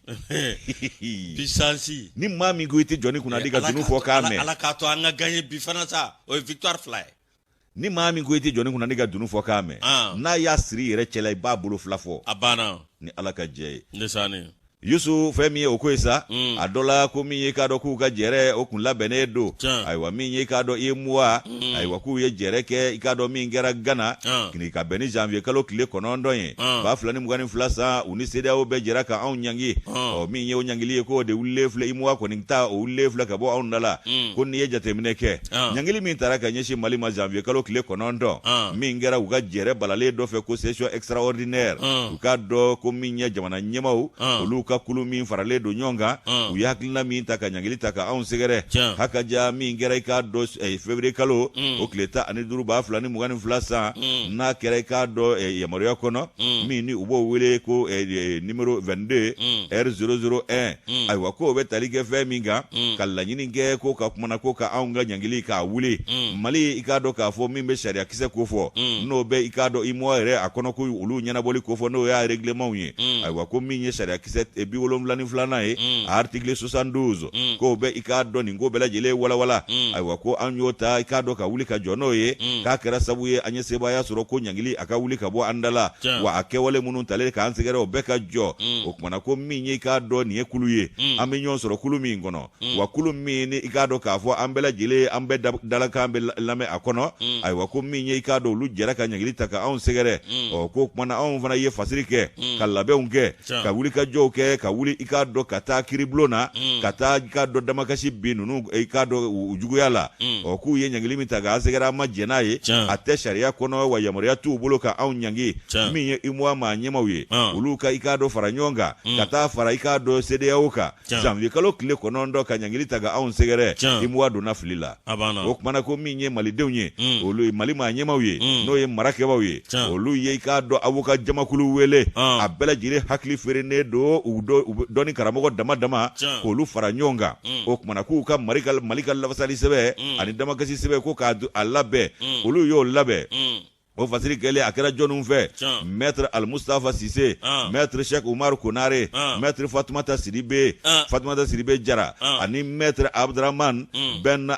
puissance ni maa min ko i tɛ jɔni kunnandi ka dunun fɔ k'a mɛn ala k'a to an ka gagner bi fana sa o ye victoire fila ye ni maa min ko i tɛ jɔni kunnandi ka dunun fɔ k'a mɛn n'a y'a siri i yɛrɛ cɛla i b'a bolo fila fɔ a banna ni ala ka jɛ ye ndesanni yusu fɛn min ye o ko ye sa a dɔ la ko min ye k'a dɔn k'u ka jɛrɛ o kun labɛnnen don ayiwa min ye k'a dɔn UEMOA ayiwa k'u ye jɛrɛ kɛ i k'a dɔn min kɛra gana ka bɛn ni janvier kalo tile 9 ye 2022 san u ni CEDEAO bɛɛ jɛra ka anw ɲangi ɔ min ye o ɲangili ye k'o de wulilen filɛ UEMOA kɔni ta o wulilen filɛ ka bɔ anw da la ko n'i ye jateminɛ kɛ ɲangili min tara ka ɲɛsin mali ma janvier kalo tile 9 min kɛra u ka jɛrɛ balalen dɔ fɛ ko session extraordinaire u k'a dɔn ko min ye jamana ɲɛmaaw olu ka kulu min faralen don ɲɔgɔn kan u ye hakilina min ta ka ɲangili ta ka anw sɛgɛrɛ hakaja min kɛra i k'a dɔn février kalo o tile 15 2022 san n'a kɛra i k'a dɔn yamaruya kɔnɔ min ni u b'o wele ko numéro 22 R001 ayiwa ko o bɛ tali kɛ fɛn min kan ka laɲini kɛ ko ka kumana ko ka anw ka ɲangili k'a wuli mali i k'a dɔn k'a fɔ min bɛ sariyakisɛ kofɔ n'o bɛ i k'a dɔn UEMOA yɛrɛ a kɔnɔ ko olu ɲɛnabɔli kofɔ n'o y'a règlement ye ayiwa ko min ye sariyakisɛ 72nan ye a article 72 k'o bɛ i k'a dɔn nin ko bɛɛ lajɛlen walawala ayiwa ko an y'o ta i k'a dɔn ka wuli ka jɔ n'o ye k'a kɛra sabu ye an ye sebaaya sɔrɔ ko ɲangili a ka wuli ka bɔ an da la wa a kɛwale minnu talen k'an sɛgɛrɛ o bɛɛ ka jɔ o kumana ko min ye i k'a dɔn nin ye kulu ye an bɛ ɲɔgɔn sɔrɔ kulu min kɔnɔ wa kulu min ni i k'a dɔn k'a fɔ an bɛɛ lajɛlen an bɛɛ dalakan bɛ lamɛn a kɔnɔ ayiwa ko min ye i k'a dɔn olu jɛra ka ɲangili ta ka anw sɛgɛrɛ ɔ ko kumana anw fana ye fasiri kɛ ka labɛnw kɛ ka wulikajɔw kɛ ka wuli i k'a dɔn ka taa kiiribulon na ka taa i k'a dɔn damakasi bin ninnu i k'a dɔn u juguya la ɔ k'u ye ɲangili min ta k'an sɛgɛrɛ an ma jɛn n'a ye a tɛ sariya kɔnɔ wa yamaruya t'u bolo ka anw ɲangi min ye UEMOA maa ɲɛmaaw ye olu ka i k'a dɔn fara ɲɔgɔn kan ka taa fara i k'a dɔn CEDEAO kan janvier kalo tile 9 ka ɲangili ta ka anw sɛgɛrɛ UEMOA donna fili la o kumana ko min ye malidenw ye olu ye mali maa ɲɛmaaw ye n'o ye marakɛbaaw ye olu ye i k'a dɔn avocat jamakulu wele a bɛɛ lajɛlen hakili feerenen don u dɔnni karamɔgɔ dama dama k'olu fara ɲɔgɔn kan o kumana k'u ka mali ka lafasali sɛbɛn ani damakasi sɛbɛn ko k'a labɛn olu y'o labɛn. O fasiri kɛlen a kɛra jɔnniw fɛ maître Alimustafa Sise maître Cheikh Umaru Konare maître Fatumata Sidibe Fatumata Sidibe Jara ani maître Abdramane Ben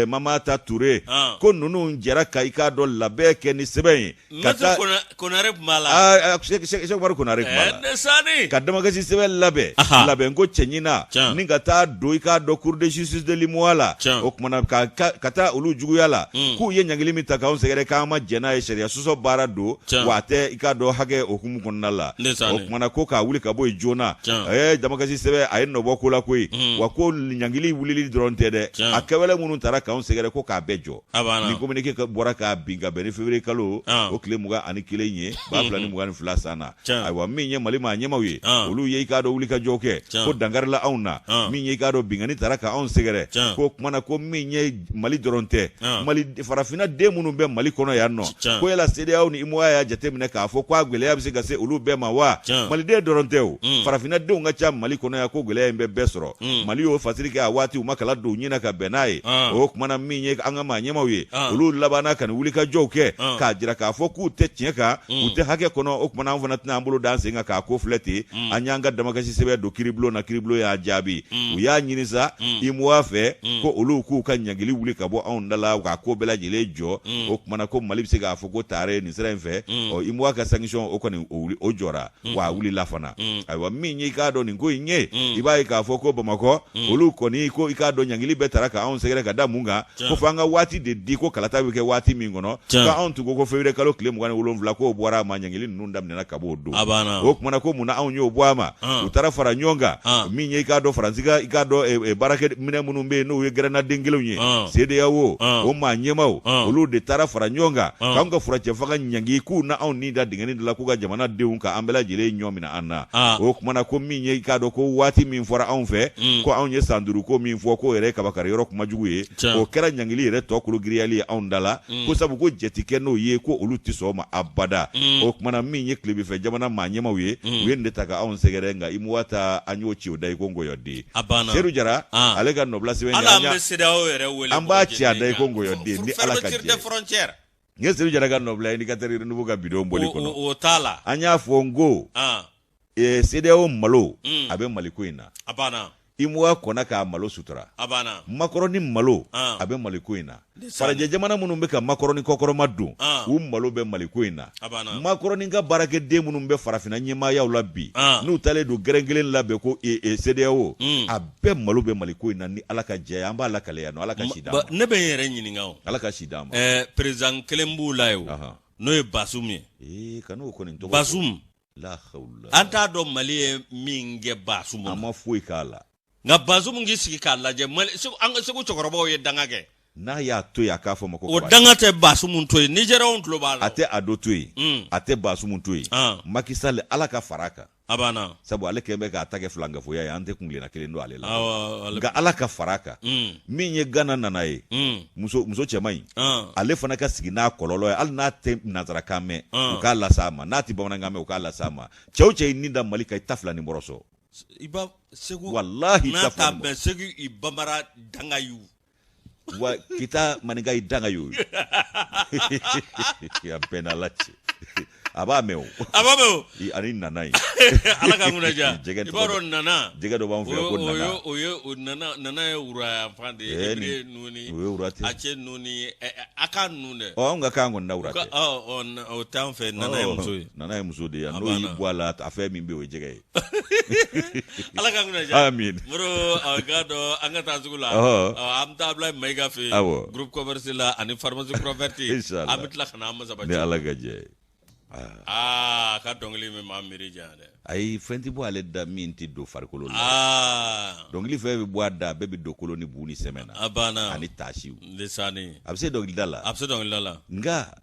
Mamata Ture ko ninnu jɛra ka i k'a dɔn labɛn kɛ ni sɛbɛn ye ka taa Konare tun b'a la Cheikh Umaru Konare tun b'a la ka damakasi sɛbɛn labɛn labɛn ko cɛɲi na ni ka taa don i k'a dɔn cour de justice de l'UEMOA la o tuma na ka taa olu juguya la k'u ye ɲangili min ta k'anw sɛgɛrɛ k'an ma jɛn n'a ye sariya sɔsɔ baara don wa a tɛ i k'a dɔn hakɛ hukumu kɔnɔna la o tuma na ko k'a wuli ka bɔ yen joona damakasi sɛbɛn a ye nɔbɔ ko la koyi wa ko ɲangili wulili dɔrɔn tɛ dɛ a kɛwale minnu taara k'anw sɛgɛrɛ ko k'a bɛɛ jɔ ni communiqué bɔra k'a bin ka bɛn ni février kalo o tile 21 ye 2022 san na ayiwa min ye Mali maa ɲɛmaaw ye olu ye i k'a dɔn wulikajɔ kɛ ko dankarila anw na min ye i k'a dɔn binkanni taara ka anw sɛgɛrɛ ko kuma na ko min ye Mali dɔrɔn tɛ Mali farafinna den minnu bɛ Mali kɔnɔ yan nɔ ko yala CEDEAO ni UEMOA y'a jateminɛ k'a fɔ ko a gɛlɛya bɛ se ka se olu bɛɛ ma wa Maliden dɔrɔn tɛ o farafinna denw ka ca Mali kɔnɔ yan ko gɛlɛya in bɛ bɛɛ sɔrɔ Mali y'o fasiri kɛ a waati u ma kala don u ɲin na ka bɛn n'a ye o kuma na min ye an ka maa ɲɛmaaw ye olu labanna ka nin wulikajɔw kɛ k'a jira k'a fɔ k'u tɛ tiɲɛ kan u tɛ hakɛ kɔnɔ o kuma na an fana tɛna an bolo d'an sen kan k'a ko filɛ ten an y'an ka damakasi sɛbɛn don kiiribulon na kiiribulon y'a jaabi u y'a ɲini sa UEMOA fɛ ko olu k'u ka ɲangili wuli ka bɔ anw da la k'a ko bɛɛ lajɛlen jɔ o kuma na ko Mali bɛ se k'a fɔ ko taare nin sira in fɛ ɔ UEMOA ka sanction o kɔni o jɔra wa a wulila fana ayiwa min ye i k'a dɔn nin ko in ye i b'a ye k'a fɔ ko Bamakɔ olu kɔni ko i k'a dɔn ɲangili bɛɛ tara ka anw sɛgɛrɛ ka da mun kan ko fo an ka waati de di ko kalata bɛ kɛ waati min kɔnɔ ko anw tun ko ko février kalo tile 27 k'o bɔra a ma ɲangili ninnu daminɛna ka b'o don o kuma na ko mun na anw y'o bɔ a ma u taara fara ɲɔgɔn kan min ye i k'a dɔn Faransi ka i k'a dɔn baarakɛ minɛ minnu bɛ yen n'o ye gɛrɛnnaden kelenw ye CEDEAO o maa ɲɛmaaw olu de taara fara ɲɔgɔn kan k'anw ka furancɛ fanga ɲangi k'u na anw ni da dingɛnin dɔ la k'u ka jamana denw ka an bɛɛ lajɛlen ɲɔ minɛ an na o kuma na ko min ye i k'a dɔn ko waati min fɔra anw fɛ ko anw ye san 5 ko min fɔ k'o yɛrɛ ye kabakari yɔrɔ kuma jugu ye o kɛra ɲangili yɛrɛ tɔ kolo giriyali ye anw da la ko sabu ko jɛ tɛ kɛ n'o ye ko olu tɛ sɔn o ma abada o kuma na min ye tilebinfɛ jamana maa ɲɛmaaw ye u ye nin de ta ka anw sɛgɛrɛ nka UEMOA ta an y'o ci o da i ko nkɔyɔden Sedu Jara ale ka nɔbila sɛbɛn an b'a ci a da i ko nkɔyɔden ni Ala ka jɛ N ye Sedu Jara ka nɔbila Indicateur Renouveau ka bidon bɔli kɔnɔ o t'a la an y'a fɔ n ko CEDEAO malo a bɛ Mali ko in na a banna UEMOA kɔnna k'a malo sutura a banna makɔrɔni malo a bɛ Mali ko in na farajɛ jamana minnu bɛ ka makɔrɔni kɔkɔrɔma don u malo bɛ Mali ko in na makɔrɔni ka baarakɛden minnu bɛ farafinna ɲɛmaayaw la bi n'u taalen don gɛrɛn kelen labɛn ko CEDEAO a bɛɛ malo bɛ Mali ko in na ni Ala ka jɛ ye an b'a lakale yan nɔ Ala ka si d'an ma ne bɛ n yɛrɛ ɲininka o Ala ka si d'an ma président kelen b'u la yen o n'o ye Basum ye ee kan'o kɔni tɔgɔ Basum la hawla an t'a dɔn Mali ye min kɛ Basum na an ma foyi k'a la nka Basum k'i sigi k'a lajɛ Mali Segu an ka Segu cɛkɔrɔbaw ye danga kɛ n'a y'a to yen a k'a fɔ ma ko o danga tɛ Basum to yen Nigériens tulo b'a la a tɛ Ado to yen a tɛ Basum to yen Macky Sall Ala ka fara a kan a banna sabu ale kɛlen bɛ k'a ta kɛ filankafoya ye an tɛ kuntilenna kelen don ale la nka Ala ka fara a kan min ye Gana nana ye muso muso cɛman in ale fana ka sigi n'a kɔlɔlɔ ye hali n'a tɛ nansarakan mɛn u k'a las'a ma n'a tɛ bamanankan mɛn u k'a las'a ma cɛ o cɛ y'i ni da Mali kan i ta fila ni bɔrɔsɔ i ba Segu walahi n'a ta bɛn Segu i bambara danga y'u wa kita maninka i danga y'o ye a bɛɛ n'Ala cɛ a b'a mɛn o a b'a mɛn o ani nana ye Ala ka kunna diya i b'a dɔn nana jɛgɛ dɔ b'an fɛ yan ko nana o ye o nana nana ye wura yanfan de ye ebire ninnu ni o ye wura tɛ ace ninnu ni aka ninnu dɛ ɔ anw ka kan kɔni na wura tɛ ɔ o t'an fɛ nana ye muso ye nana ye muso de ye n'o y'i bɔ a la a fɛn min bɛ yen o ye jɛgɛ ye Ala ka kunna diya amin Moro a k'a dɔn an ka taa sugu la an bɛ taa Abulayi Mayiga fɛ yen awɔ groupe commerce la ani pharmacie croix verte Inshallah an bɛ tila ka na an masaba ni Ala ka jɛ ye aa a ka dɔnkili bɛ maa miiri janya dɛ ayi fɛn tɛ bɔ ale da min tɛ don farikolo la aa dɔnkili fɛn bɛ bɔ a da a bɛɛ bɛ don kolo ni bu ni sɛmɛ na a banna ani taasiw lisani a bɛ se dɔnkilida la a bɛ se dɔnkilida la nka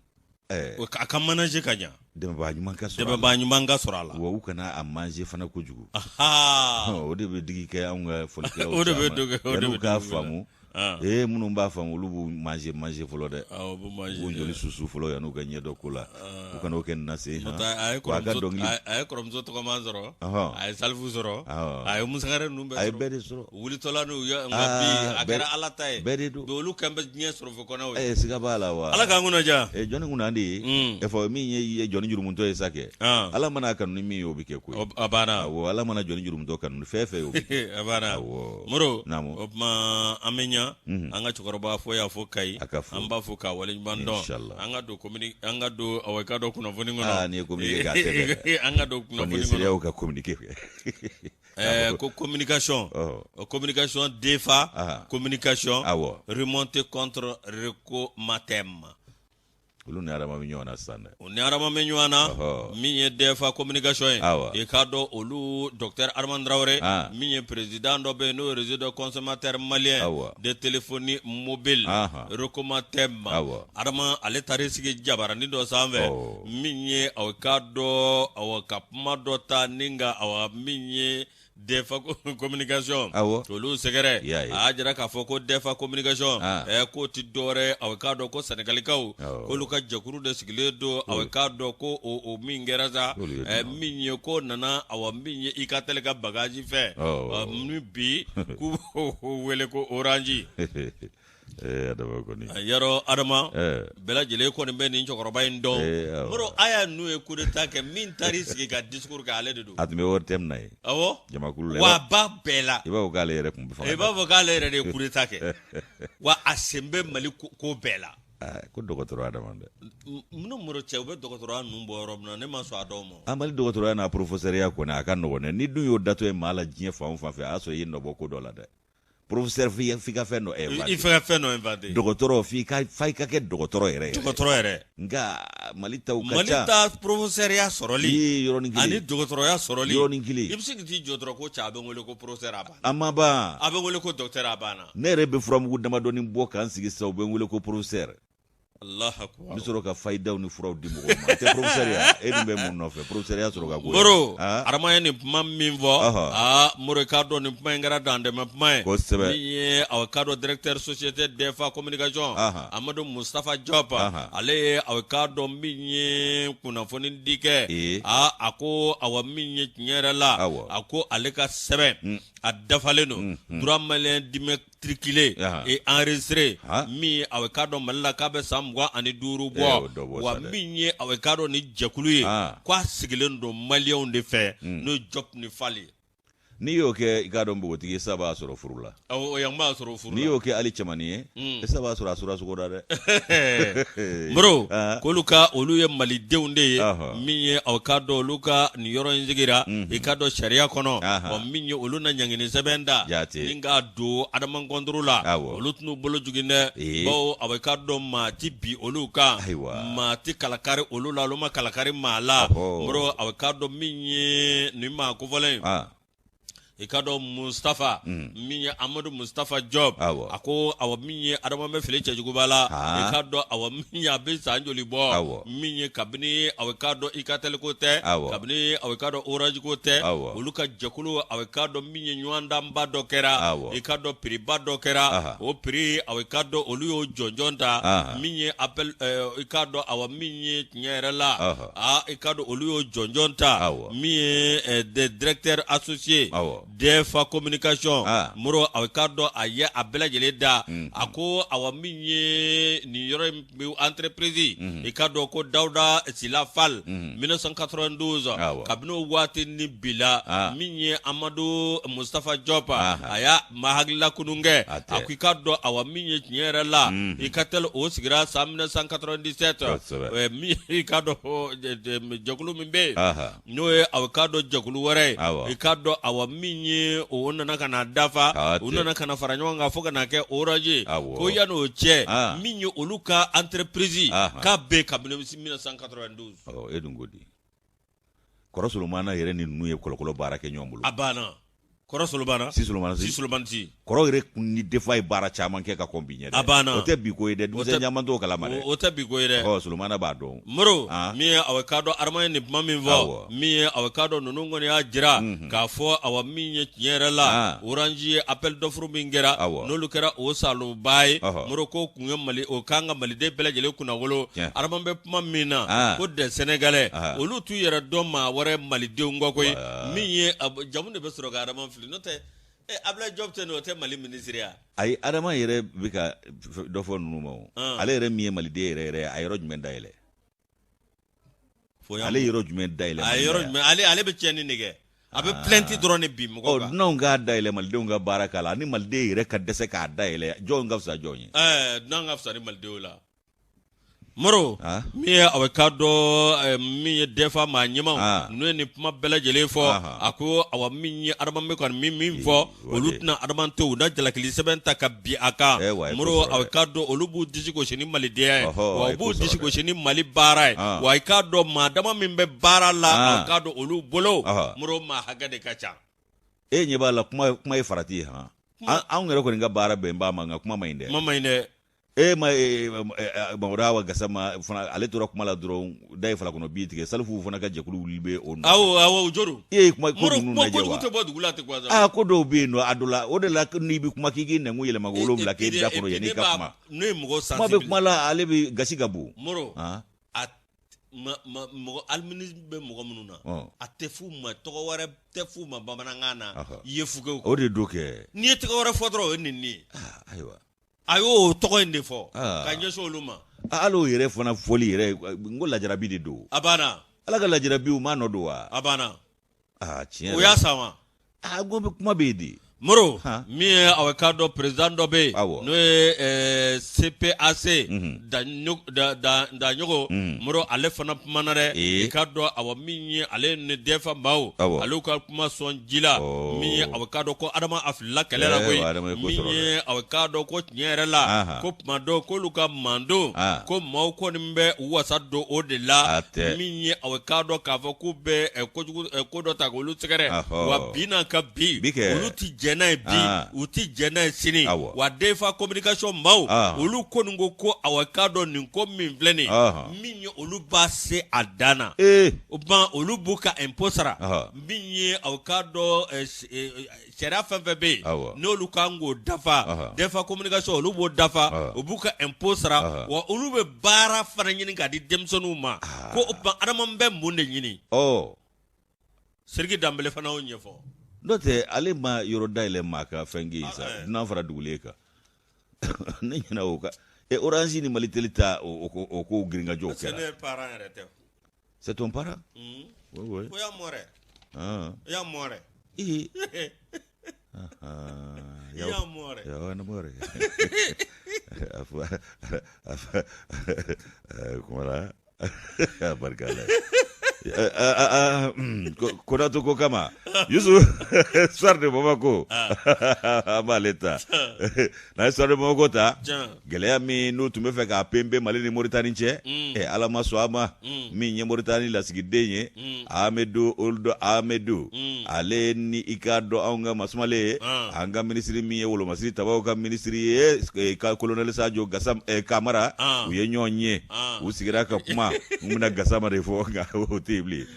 a ka manager ka ɲa dɛmɛbaa ɲuman ka sɔrɔ dɛmɛbaa ɲuman ka sɔrɔ a la wa u kana a manger fana kojugu o de bɛ digi kɛ anw ka fɔlikɛlaw o de bɛ digi o de bɛ k'a faamu Ee, minnu b'a faamu, olu b'u manger manger fɔlɔ dɛ. U b'u joli susu fɔlɔ yan'u ka ɲɛ dɔn ko la. U kana o kɛ nin na se. A ye kɔrɔmuso tɔgɔma sɔrɔ, a ye Salifu sɔrɔ, a ye Musa Sangare ninnu bɛɛ sɔrɔ. A ye bɛɛ de sɔrɔ. Wulitɔla n'u ye, nka bi a kɛra Ala ta ye. Bɛɛ de don. Bi olu kan bɛ diɲɛ sɔrɔ fo kɔnɔw ye. Siga b'a la wa. Ala k'an kunna diya. Jɔnni kunna de ye. Fɔ min ye jɔnni jurumutɔ ye sa kɛ. Ala mana kanu ni min ye, o bɛ kɛ koyi. A banna. Awɔ, Ala mana jɔnni jurumutɔ kanu ni fɛn fɛn ye, o bɛ kɛ. A banna. Awɔ. Moro. Naamu. O tuma an bɛ ɲa. An ka cɛkɔrɔba fo y'a fo Kayi. A ka fo. An b'a fo k'a waleɲuman dɔn. Inshallah. An ka don communi an ka don awɔ i ka dɔn kunnafoni kɔnɔ. Aa, n'i ye communiqué kɛ a tɛ bɛn dɛ. An ka don kunnafoni kɔnɔ. Nin ye CEDEAO ka communiqué kɛ. Ko communication. Ɔhɔ. Communication DEFA. Aha. Communication. Awɔ. Remonté contre Recomatem. Olu ni Adama bɛ ɲɔgɔn na sisan dɛ. U ni Adama bɛ ɲɔgɔn na. Min ye DEFA communication ye. Awɔ. I k'a dɔn olu docteur Adama Traoré. Ah. Min ye président dɔ bɛ yen n'o ye réseau de consommateurs maliens. Awɔ. De téléphonie mobile. Ahan. Recomatem. Awɔ. Adama ale taar'i sigi jabaranin dɔ sanfɛ. Ɔ. Min ye aw k'a dɔn awa ka kuma dɔ ta ni ka awa min ye DEFA communication. Awɔ. Olu sɛgɛrɛ. I y'a ye. A y'a jira k'a fɔ ko DEFA communication. Ah. K'o ti dɔwɛrɛ aw k'a dɔn ko Sɛnɛgalikaw. Awɔ. K'olu ka jɛkulu de sigilen don aw k'a dɔn ko o min kɛra sa. Olu ye dunan. Min ye ko nana awa min ye Ikatel ka bagaji fɛ. Awɔ. Min bi k'u b'o wele ko Orange. Ee Adama kɔni. Yarɔ Adama. Ɛɛ. Bɛɛ lajɛlen kɔni bɛ nin cɛkɔrɔba in dɔn. Ee, awɔ. Moro Aya n'u ye coup d'état kɛ min taar'i sigi ka discours kɛ ale de don. A tun bɛ ORTM na yen. Awɔ. Jamakulu la. Wa a b'a bɛɛ la. I b'a fɔ k'ale yɛrɛ tun bɛ fanga I b'a fɔ k'ale yɛrɛ de ye coup d'état kɛ. Wa a sen bɛ Mali ko bɛɛ la. Aa, ko dɔgɔtɔrɔ Adama dɛ. Minnu Moro cɛ u bɛ dɔgɔtɔrɔya ninnu bɔ yɔrɔ min na ne ma sɔn a dɔw ma. An Mali dɔgɔtɔrɔya n'a professeur kɔni a ka nɔgɔn dɛ. N'i dun y'o datɔ ye maa la diɲɛ fan o fan fɛ, a y'a sɔrɔ i ye nɔ bɔ ko dɔ la dɛ. Professeur f'i ka fɛn dɔ inventé. I f'i ka fɛn dɔ inventé. Dɔgɔtɔrɔ f'i ka fa i ka kɛ dɔgɔtɔrɔ yɛrɛ yɛrɛ. Dɔgɔtɔrɔ yɛrɛ. Nka Mali taw ka ca. Mali ta professeur ya sɔrɔli. Ee yɔrɔnin kelen. Ani dɔgɔtɔrɔya sɔrɔli. Yɔrɔnin kelen. I bɛ se k'i jɔ dɔrɔn ko cɛ a bɛ n wele ko professeur a banna. A ma ban. A bɛ n wele ko docteur a banna. Ne yɛrɛ bɛ furamugu damadɔnin bɔ k'an sigi sisan u bɛ n wele ko professeur. Alahu akubar. N bɛ sɔrɔ ka fayidaw ni furaw di mɔgɔw ma. Tɛ professeur ya e dun bɛ mun nɔfɛ professeur ya sɔrɔ ka go. Moro Adama ye nin kuma min fɔ. Ɔhɔ. Aa Moro i k'a dɔn nin kuma in kɛra dantɛmɛ kuma ye. Kosɛbɛ. Min ye aw k'a dɔn directeur société DEFA communication. Ahan. Amadu Mustafa Diop. Ahan. Ale ye aw k'a dɔn min ye kunnafoni di kɛ. Ee. Aa a ko awa min ye tiɲɛ yɛrɛ la. Awɔ. A ko ale ka sɛbɛn. A dafalen don. Droit malien d'immatriculé et enregistré min aw k'a dɔn Mali la k'a bɛ san 25 bɔ wa min ye aw k'a dɔn ni jɛkulu ye k'a sigilen don maliyɛnw de fɛ n'o ye Diop ni Fall ye. N'i y'o kɛ i k'a dɔn npogotigi sa b'a sɔrɔ furu la. Awɔ yan b'a sɔrɔ furu la. N'i y'o kɛ hali cɛmannin ye, i sa b'a sɔrɔ a sura sogo la dɛ. Moro k'olu ka olu ye malidenw de ye min ye aw k'a dɔn olu ka nin yɔrɔ in sigira i k'a dɔn sariya kɔnɔ ɔ min ye olu na ɲangini sɛbɛn da ni k'a don Adama contre la olu tɛn'u bolo jigin dɛ bawo aw k'a dɔn maa ti bin olu kan maa ti kalakari olu la olu ma kalakari maa la Moro aw k'a dɔn min ye nin maa kofɔlen ye i k'a dɔn Mustafa min ye Amadu Mustafa Diop a ko awa min ye Adama bɛ fili cɛjuguba la i k'a dɔn awa min ye a bɛ san joli bɔ min ye kabini aw k'a dɔn Ikatel ko tɛ kabini aw k'a dɔn Orange ko tɛ olu ka jɛkulu aw k'a dɔn min ye ɲɔgɔndanba dɔ kɛra i k'a dɔn prix ba dɔ kɛra o prix aw k'a dɔn olu y'o jɔnjɔn ta min ye appel i k'a dɔn awa min ye tiɲɛ yɛrɛ la aa i k'a dɔn olu y'o jɔnjɔn ta min ye des directeurs associés DEFA communication Moro aw k'a dɔn a ye a bɛɛ lajɛlen da a ko awa min ye nin yɔrɔ in entreprise i k'a dɔn ko Dawuda Sila Fall 1992 kabini o waati ni bi la min ye Amadu Mustafa Diop a y'a ma hakilila kunun kɛ a ko i k'a dɔn awa min ye tiɲɛ yɛrɛ la Ikatel o sigira san 1997 min i k'a dɔn jɛkulu min bɛ yen n'o ye aw k'a dɔn jɛkulu wɛrɛ ye i k'a dɔn awa min ye o nana ka na dafa u nana ka na fara ɲɔgɔn kan fo ka na kɛ Orange ye ko yan'o cɛ min ye olu ka entreprise k'a bɛ kabini 1992 e dun ko di kɔrɔ Solomana yɛrɛ ni ninnu ye kɔlɔkɔlɔ baara kɛ ɲɔgɔn bolo a banna. Kɔrɔ Solomana si Solomana si Solomana si kɔrɔ yɛrɛ kun ni DEFA ye baara caman kɛ ka kɔn bi ɲɛ dɛ a banna o tɛ bi ko ye dɛ denmisɛn caman t'o kalama dɛ o tɛ bi ko ye dɛ ɔ Solomana b'a dɔn Moro min ye awa k'a dɔn Adama ye nin kuma min fɔ min ye awa k'a dɔn ninnu kɔni y'a jira k'a fɔ awa min ye tiɲɛ yɛrɛ la Orange ye appel d'offre min kɛra n'olu kɛra o saloba ye Moro ko kun ye Mali o kan ka maliden bɛɛ lajɛlen kunnawolo Adama bɛ kuma min na ko des Sénégalais olu t'u yɛrɛ dɔn maa wɛrɛ malidenw kɔ koyi min ye jamu de bɛ sɔrɔ ka Adama fili n'o tɛ Ablaye Diop tɛ o tɛ Mali minisiri ye ayi Adama yɛrɛ bɛ ka dɔ fɔ ninnu ma ale yɛrɛ min ye maliden yɛrɛ yɛrɛ a yɔrɔ jumɛn dayɛlɛ ale yɔrɔ jumɛn dayɛlɛ a yɔrɔ jumɛn ale ale bɛ tiɲɛni de kɛ a bɛ plainte dɔrɔn de bin mɔgɔw kan dunanw k'a dayɛlɛ malidenw ka baara k'a la ni maliden yɛrɛ ka dɛsɛ k'a dayɛlɛ jɔn ka fisa jɔn ye dunan ka fisa ni malidenw la Moro min ye awa k'a dɔn min ye DEFA maa ɲɛmaaw n'u ye nin kuma bɛɛ lajɛlen fɔ a ko awa min ye Adama bɛ ka min fɔ olu tɛna Adama to u na jalakili sɛbɛn ta ka bin a kan Moro awa k'a dɔn olu b'u disi gosi ni malidenya ye wa u b'u disi gosi ni Mali baara ye wa i k'a dɔn maa dama min bɛ baara la awa k'a dɔn olu bolo Moro maa hakɛ de ka ca e ɲɛ b'a la kuma ye farati ye han anw yɛrɛ kɔni ka baara bɛn b'a ma nka kuma man ɲi dɛ kuma man ɲi dɛ e ma Mamadu Awa Gasama fana ale tora kuma la dɔrɔn da ye fala kɔnɔ bin tigɛ Salifu fana ka jɛkulu wuli bɛ o nɔfɛ. Awɔ awɔ o jo don. E ye kuma ko ninnu lajɛ wa? Kojugu tɛ bɔ dugu la ten quoi. Aa ko dɔw bɛ yen nɔ a dɔ la o de la n'i bɛ kuma k'i k'i nɛnkun yɛlɛma ko wolonwula k'e da kɔnɔ yanni i ka kuma. N'o ye mɔgɔ sensible. Kuma bɛ kuma la ale bɛ gasi ka bon. Moro. A mɔgɔ albinisme bɛ mɔgɔ minnu na a tɛ f'u ma tɔgɔ wɛrɛ tɛ f'u ma bamanankan na yefugew. O de don kɛ. N'i ye tɔgɔ wɛrɛ fɔ dɔrɔn o ye nɛnini ye. Ayiwa. A y'o tɔgɔ in de fɔ ka ɲɛsin olu ma hali o yɛrɛ fana fɔli yɛrɛ n ko lajarabi de don a banna ala ka lajarabi u ma nɔ don wa a banna aa tiɲɛ o y'a sa wa aa n ko bɛ kuma bɛ yen de Moro min ye awa k'a dɔn président dɔ bɛ yen n'o ye CPAC Daɲogo Moro ale fana kumana dɛ i k'a dɔn awa min ye ale ni DEFA maaw ale ka kuma sɔn ji la min ye awa k'a dɔn ko Adama a filila kɛlɛ la koyi min ye awa k'a dɔn ko tiɲɛ yɛrɛ la ko tuma dɔ k'olu ka mandon ko maaw kɔni bɛ u wasa don o de la min ye awa k'a dɔn k'a fɔ k'u bɛ kojugu ko dɔ ta k'olu sɛgɛrɛ wa bi n'a ka bi olu tɛ jɛn n'a ye bi u tɛ jɛn n'a ye sini wa DEFA communication maaw olu kɔni ko ko awa k'a dɔn nin ko min filɛ nin min ye olu b'a se a dan na o tuma olu b'u ka impôt sara min ye aw k'a dɔn sariya fɛn fɛn bɛ yen n'olu kan k'o dafa DEFA communication olu b'o dafa u b'u ka impôt sara wa olu bɛ baara fana ɲini k'a di denmisɛnninw ma ko o tuma Adama bɛ mun de ɲini Sidiki Danbele fana y'o ɲɛfɔ n'o tɛ ale ma yɔrɔ dayɛlɛ maa ka fɛn kɛ yen sa dunan fara dugulen kan ne ɲinɛ o kan Orange ni Malitel ta o ko girinkajɔw kɛra ne parent yɛrɛ tɛ c'est ton parent oui oui ko ya mɔrɛ ah ya mɔrɛ ee ya mɔrɛ ya na mɔrɛ a kuma la barika la Konato ko kama Yusuf Soir de Bamako an b'ale ta n'a ye Soir de Bamako ta gɛlɛya min n'u tun bɛ fɛ k'a penpe Mali ni Moritani cɛ ɛ Ala ma sɔn a ma min ye Moritani lasigiden ye Amedu Ould Amedu ale ni i k'a dɔn anw ka masumalen ye an ka minisiri min ye wolomasiri tabaw ka minisiri ye ka kolonɛli Sajo Kamara u ye ɲɔgɔn ye u sigira ka kuma n bɛna Gasama de fɔ nka o tɛ yen bilen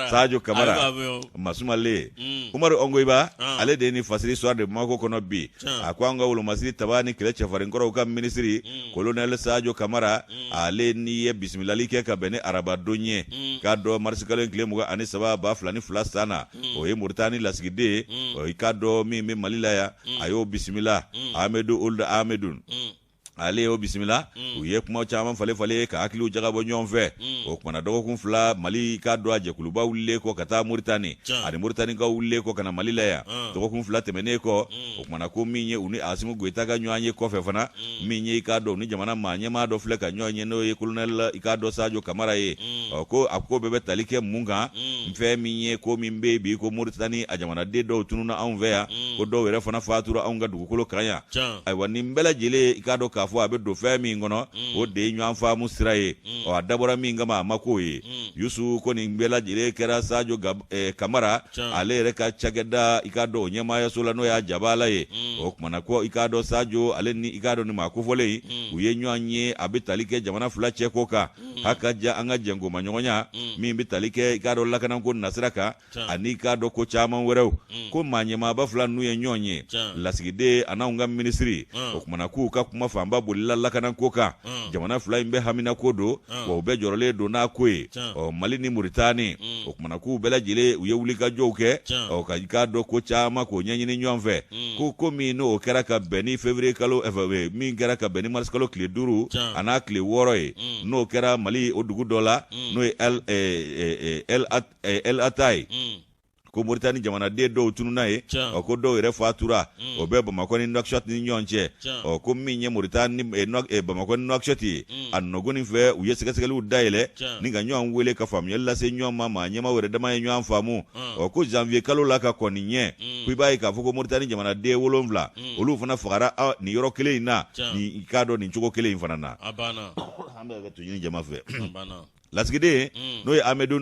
Sajo Kamara masumalen Umaru Ongoyiba ale de ye nin fasiri Soir de Bamako kɔnɔ bi a ko an ka wolomasiri taba ni kɛlɛ cɛfarinkɔrɔw ka minisiri kolonɛli Sajo Kamara ale ni ye bisimilali kɛ ka bɛn ni arabadon ye k'a dɔn marisikalo in tile 23 2002 san na o ye Moritani lasigiden ye o i k'a dɔn min bɛ Mali la yan a y'o bisimila Amedu Ould Amedu ale y'o bisimila u ye kuma caman falen falen ka hakiliw jagabɔ ɲɔgɔn fɛ o kumana dɔgɔkun fila Mali k'a dɔn a jɛkuluba wulilen kɔ ka taa Moritani ani Moritanikaw wulilen kɔ ka na Mali la yan dɔgɔkun fila tɛmɛnen kɔ o kumana ko min ye u ni Asimi Goyita ka ɲɔgɔn ye kɔfɛ fana min ye i k'a dɔn u ni jamana maa ɲɛmaa dɔ filɛ ka ɲɔgɔn ye n'o ye kolonɛli i k'a dɔn Sajo Kamara ye ɔ ko a ko bɛɛ bɛ tali kɛ mun kan fɛn min ye ko min bɛ yen bi ko Moritani a jamanaden dɔw tununna anw fɛ yan ko dɔw yɛrɛ fana fatura anw ka dugukolo kan yan ayiwa nin bɛɛ lajɛlen i k'a dɔn k'a k'a fɔ a bɛ don fɛn min kɔnɔ, o de ye ɲɔgɔn faamu sira ye. Ɔ, a dabɔra min kama, a ma k'o ye. Yusu ko nin bɛɛ lajɛlen kɛra Sajo Kamara ale yɛrɛ ka cakɛda, i k'a dɔn, o ɲɛmaayaso la, n'o y'a jabala ye. O kumana ko i k'a dɔn Sajo ale ni i k'a dɔn nin maa kofɔlen in, u ye ɲɔgɔn ye, a bɛ tali kɛ jamana fila cɛ ko kan, haka ja an ka jɛnkomaɲɔgɔnya min bɛ tali kɛ i k'a dɔn lakanako nasira kan ani i k'a dɔn ko caman wɛrɛw. Ko maa ɲɛmaaba fila ninnu ye ɲɔgɔn ye, lasigiden an'anw ka minisiri. O kumana k'u ka kuma fanba bolila lakanako kan. Jamana fila in bɛɛ haminako don, wa u bɛɛ jɔrɔlen don n'a ko ye. Ɔ, Mali ni Muritani, o kumana k'u bɛɛ lajɛlen u ye wulikajɔw kɛ, ɔ, ka i k'a dɔn ko caman k'o ɲɛɲini ɲɔgɔn fɛ. Ko min n'o kɛra ka bɛn ni février kalo, min kɛra ka bɛn ni mars kalo tile 5 an'a tile 6 ye, n'o kɛra Mali o dugu dɔ la, n'o ye El Atayi, ko Moritani jamanaden dɔw tununna yen, ɔ, ko dɔw yɛrɛ fatura. O bɛ Bamakɔ ni Nouakchott ni ɲɔgɔn cɛ. Ɔ, ko min ye Moritani Bamakɔ ni Nouakchott ye, a nɔgɔnin fɛ u ye sɛgɛsɛgɛliw dayɛlɛ ni ka ɲɔgɔn wele ka faamuyali lase ɲɔgɔn ma. Maa ɲɛmaaw yɛrɛ dama ye ɲɔgɔn faamu. Ɔ, ko janvier kalo la ka kɔn nin ɲɛ, ko i b'a ye k'a fɔ ko Moritani jamanaden 7, olu fana fagara nin yɔrɔ kelen in na, i k'a dɔn nin cogo kelen in fana na. An bɛ to ɲini jama fɛ. Lasigiden, n'o ye Amedu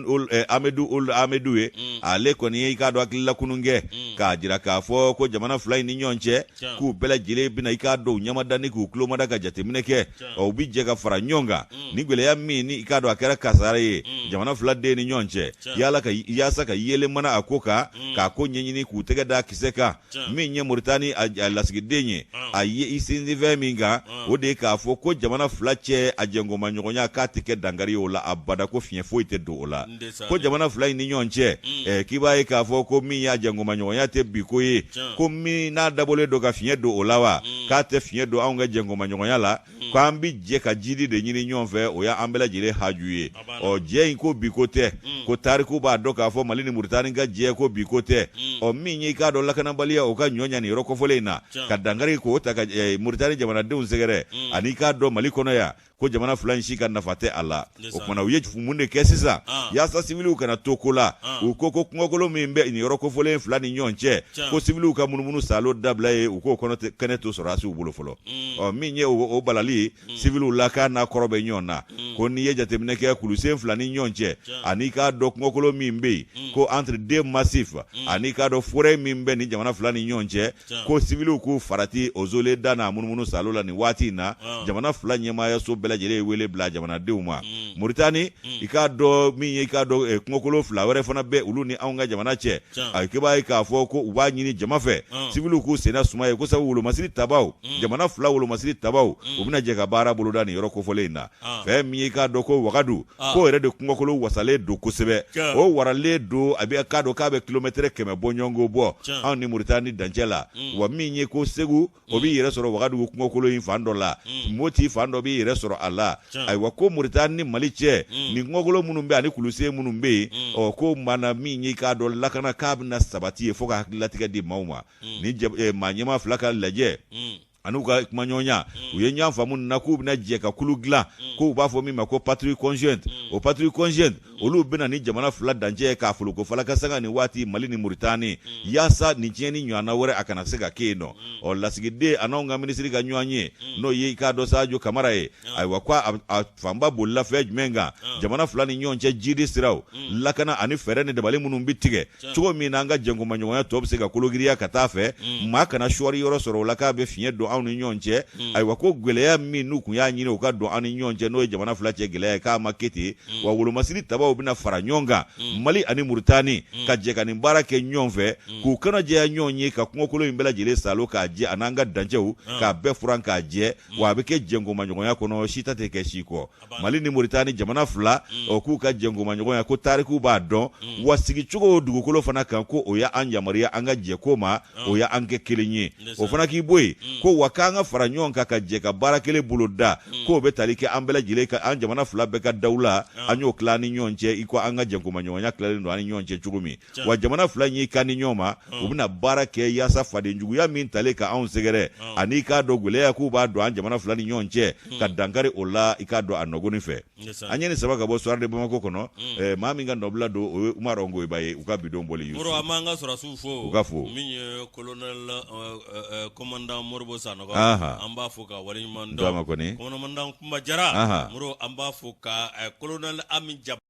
Uld Amedu ye, ale kɔni ye i k'a dɔn hakilila kunun kɛ k'a jira k'a fɔ ko jamana fila in ni ɲɔgɔn cɛ, k'u bɛɛ lajɛlen bɛna i k'a dɔn u ɲɛmada ni k'u tulomada ka jateminɛ kɛ. Ɔ, u bɛ jɛ ka fara ɲɔgɔn kan ni gɛlɛya min ni i k'a dɔn a kɛra kasara ye jamana fila den ni ɲɔgɔn cɛ, yaasa ka yeelen mana a ko kan, k'a ko ɲɛɲini, k'u tɛgɛ da kisɛ kan. Min ye Moritani a lasigiden ye, a ye i sinsin fɛn min kan, o de ye k'a fɔ ko jamana fila cɛ a jɛnkomaɲɔgɔnya, k'a tɛ kɛ dankari ye o la abada, ko fiɲɛ foyi tɛ don o la. Ko jamana fila in ni ɲɔgɔn cɛ, k'i b'a ye k'a fɔ ko min y'a jɛnkomaɲɔgɔnya tɛ bi ko ye, ko min n'a dabɔlen don ka fiɲɛ don o la wa, k'a tɛ fiɲɛ don anw ka jɛnkomaɲɔgɔnya la, k'an bɛ jɛ ka jidi de ɲini ɲɔgɔn fɛ, o y'an bɛɛ lajɛlen haju ye. Ɔ, jɛ in ko bi ko tɛ, ko tariku b'a dɔn k'a fɔ Mali ni Muritani ka jɛ ko bi ko tɛ. Ɔ, min ye i k'a dɔn lakanabaliya, o ka ɲɔ ɲa nin yɔrɔ kofɔlen in na, ka dankari k'o ta ka Muritani jamanadenw sɛgɛrɛ ani i k'a dɔn Mali kɔnɔ yan, ko jamana fila in si ka nafa tɛ a la. O kumana u ye mun de kɛ sisan yaasa siwiliw kana to ko la? U ko ko kungokolo min bɛ nin yɔrɔ kofɔlen fila ni ɲɔgɔn cɛ, ko siwiliw ka munumunu saalo dabila ye, u k'o kɔnɔ kɛnɛ to sɔrɔdasiw bolo fɔlɔ. Ɔ, min ye o balali siwiliw la, k'a n'a kɔrɔ bɛ ɲɔgɔn na, ko n'i ye jateminɛ kɛ kulusen fila ni ɲɔgɔn cɛ ani k'a dɔn kungokolo min bɛ yen, ko entre deux massifs, ani k'a dɔn forêt min bɛ nin jamana fila ni ɲɔgɔn cɛ, ko siwiliw k'u farati o zole da n'a munumunu saalo la nin waati in na. Jamana fila ɲɛmaayaso bɛɛ lajɛlen ye wele bila jamanadenw ma. Moritani, i k'a dɔn min ye i k'a dɔn kungokolo fila wɛrɛ fana bɛ olu ni anw ka jamana cɛ, a k'i b'a ye k'a fɔ ko u b'a ɲini jama fɛ siwiliw k'u senna suma ye, ko sabu wolomasiri tabaw, jamana fila wolomasiri tabaw, u bɛna jɛ ka baara boloda nin yɔrɔ kofɔlen in na. Fɛn min ye i k'a dɔn ko Wagadu, k'o yɛrɛ de kungokolo wasalen don kosɛbɛ, o waralen don, a bɛ k'a dɔn k'a bɛ kilomɛtɛrɛ 100 bɔɲɔgɔnko bɔ anw ni Moritani dancɛ la. Wa min ye ko Segu, o b'i yɛrɛ sɔrɔ Wagadugu kungokolo in fan dɔ la, Moti fan dɔ b'i yɛrɛ sɔrɔ a la. Ayiwa, ko Moritani ni Mali cɛ nin kungokolo minnu bɛ ani kulusen minnu bɛ yen, ɔ, ko mana min ye i k'a dɔn lakana k'a bɛna sabati ye fo ka hakililatigɛ di maaw ma. Ni maa ɲɛmaa fila ka lajɛ an'u ka kumaɲɔgɔnya, u ye ɲɔgɔn faamu na k'u bɛna jɛ ka kulu dilan, k'u b'a fɔ min ma ko patrouille conjointe. O patrouille conjointe, olu bɛna ni jamana fila dancɛ ye k'a foloko falaka sanga ni waati Mali ni Muritani, yaasa nin tiɲɛni ɲɔgɔnna wɛrɛ a kana se ka kɛ yen nɔ. Ɔ, lasigiden an'anw ka minisiri ka ɲɔgɔn ye, n'o ye i k'a dɔn Sajo Kamara ye, ayiwa, ko a fanba bolila fɛn jumɛn kan? Jamana fila ni ɲɔgɔn cɛ jidi siraw lakana ani fɛɛrɛ ni dabali minnu bɛ tigɛ cogo min na an ka jɛnkomaɲɔgɔnya tɔ bɛ se ka kologiriya ka taa fɛ, maa kana sɔɔri yɔrɔ sɔrɔ o la k'a bɛ fiɲɛ don anw ni ɲɔgɔn cɛ. Ayiwa, ko gɛlɛya min n'u tun y'a ɲini u ka don an ni ɲɔgɔn cɛ, n'o ye jamana fila cɛ gɛlɛya ye, k'a ma kɛ ten. Wa wolomasiri tabaw bɛna fara ɲɔgɔn kan, Mali ani Muritani ka jɛ ka nin baara kɛ ɲɔgɔn fɛ, k'u kana jɛya ɲɔgɔn ye ka kungokolo in bɛɛ lajɛlen saalo k'a jɛ, an'an ka dancɛw k'a bɛɛ furan k'a jɛ. Wa a bɛ kɛ jɛnkomaɲɔgɔnya kɔnɔ, si ta tɛ kɛ si kɔ. Mali ni Moritani jamana fila, o k'u ka jɛnkomaɲɔgɔnya, ko tariku b'a dɔn, wa sigicogo dugukolo fana kan, ko o y'an yamaruya an ka jɛ ko ma, o y'an kɛ kelen ye. O fana k'i bɔ yen, ko wa k'an ka fara ɲɔgɔn kan ka jɛ ka baara kelen boloda, k'o bɛ tali kɛ an bɛɛ lajɛlen ka an jamana fila bɛɛ ka dawula, an y'o tila an ni ɲɔgɔn cɛ i ko an ka jɛnkomaɲɔgɔnya tilalen don an ni ɲɔgɔn cɛ cogo min. Wa jamana fila in y'i kan di ɲɔgɔn ma, u bɛna baara kɛ yaasa fadenjuguya min talen ka anw sɛgɛrɛ ani i k'a dɔn gɛlɛya k'u b'a don an jamana fila ni ɲɔgɔn cɛ, ka dankari o la i k'a dɔn a nɔgɔni fɛ. An ye nin saba ka bɔ Soir de Bamako kɔnɔ. Maa min ka nɔbila don, o ye Umaru Ngoyiba ye, u ka bidon bɔli. An b'an ka sɔrɔdasiw fo, u ka fo min ye colonel commandant Modibo Sar Sanɔgɔ an b'a fo ka waleɲuman dɔn commandant Kunba Jara Moro an b'a fo ka colonel Ami Jaba.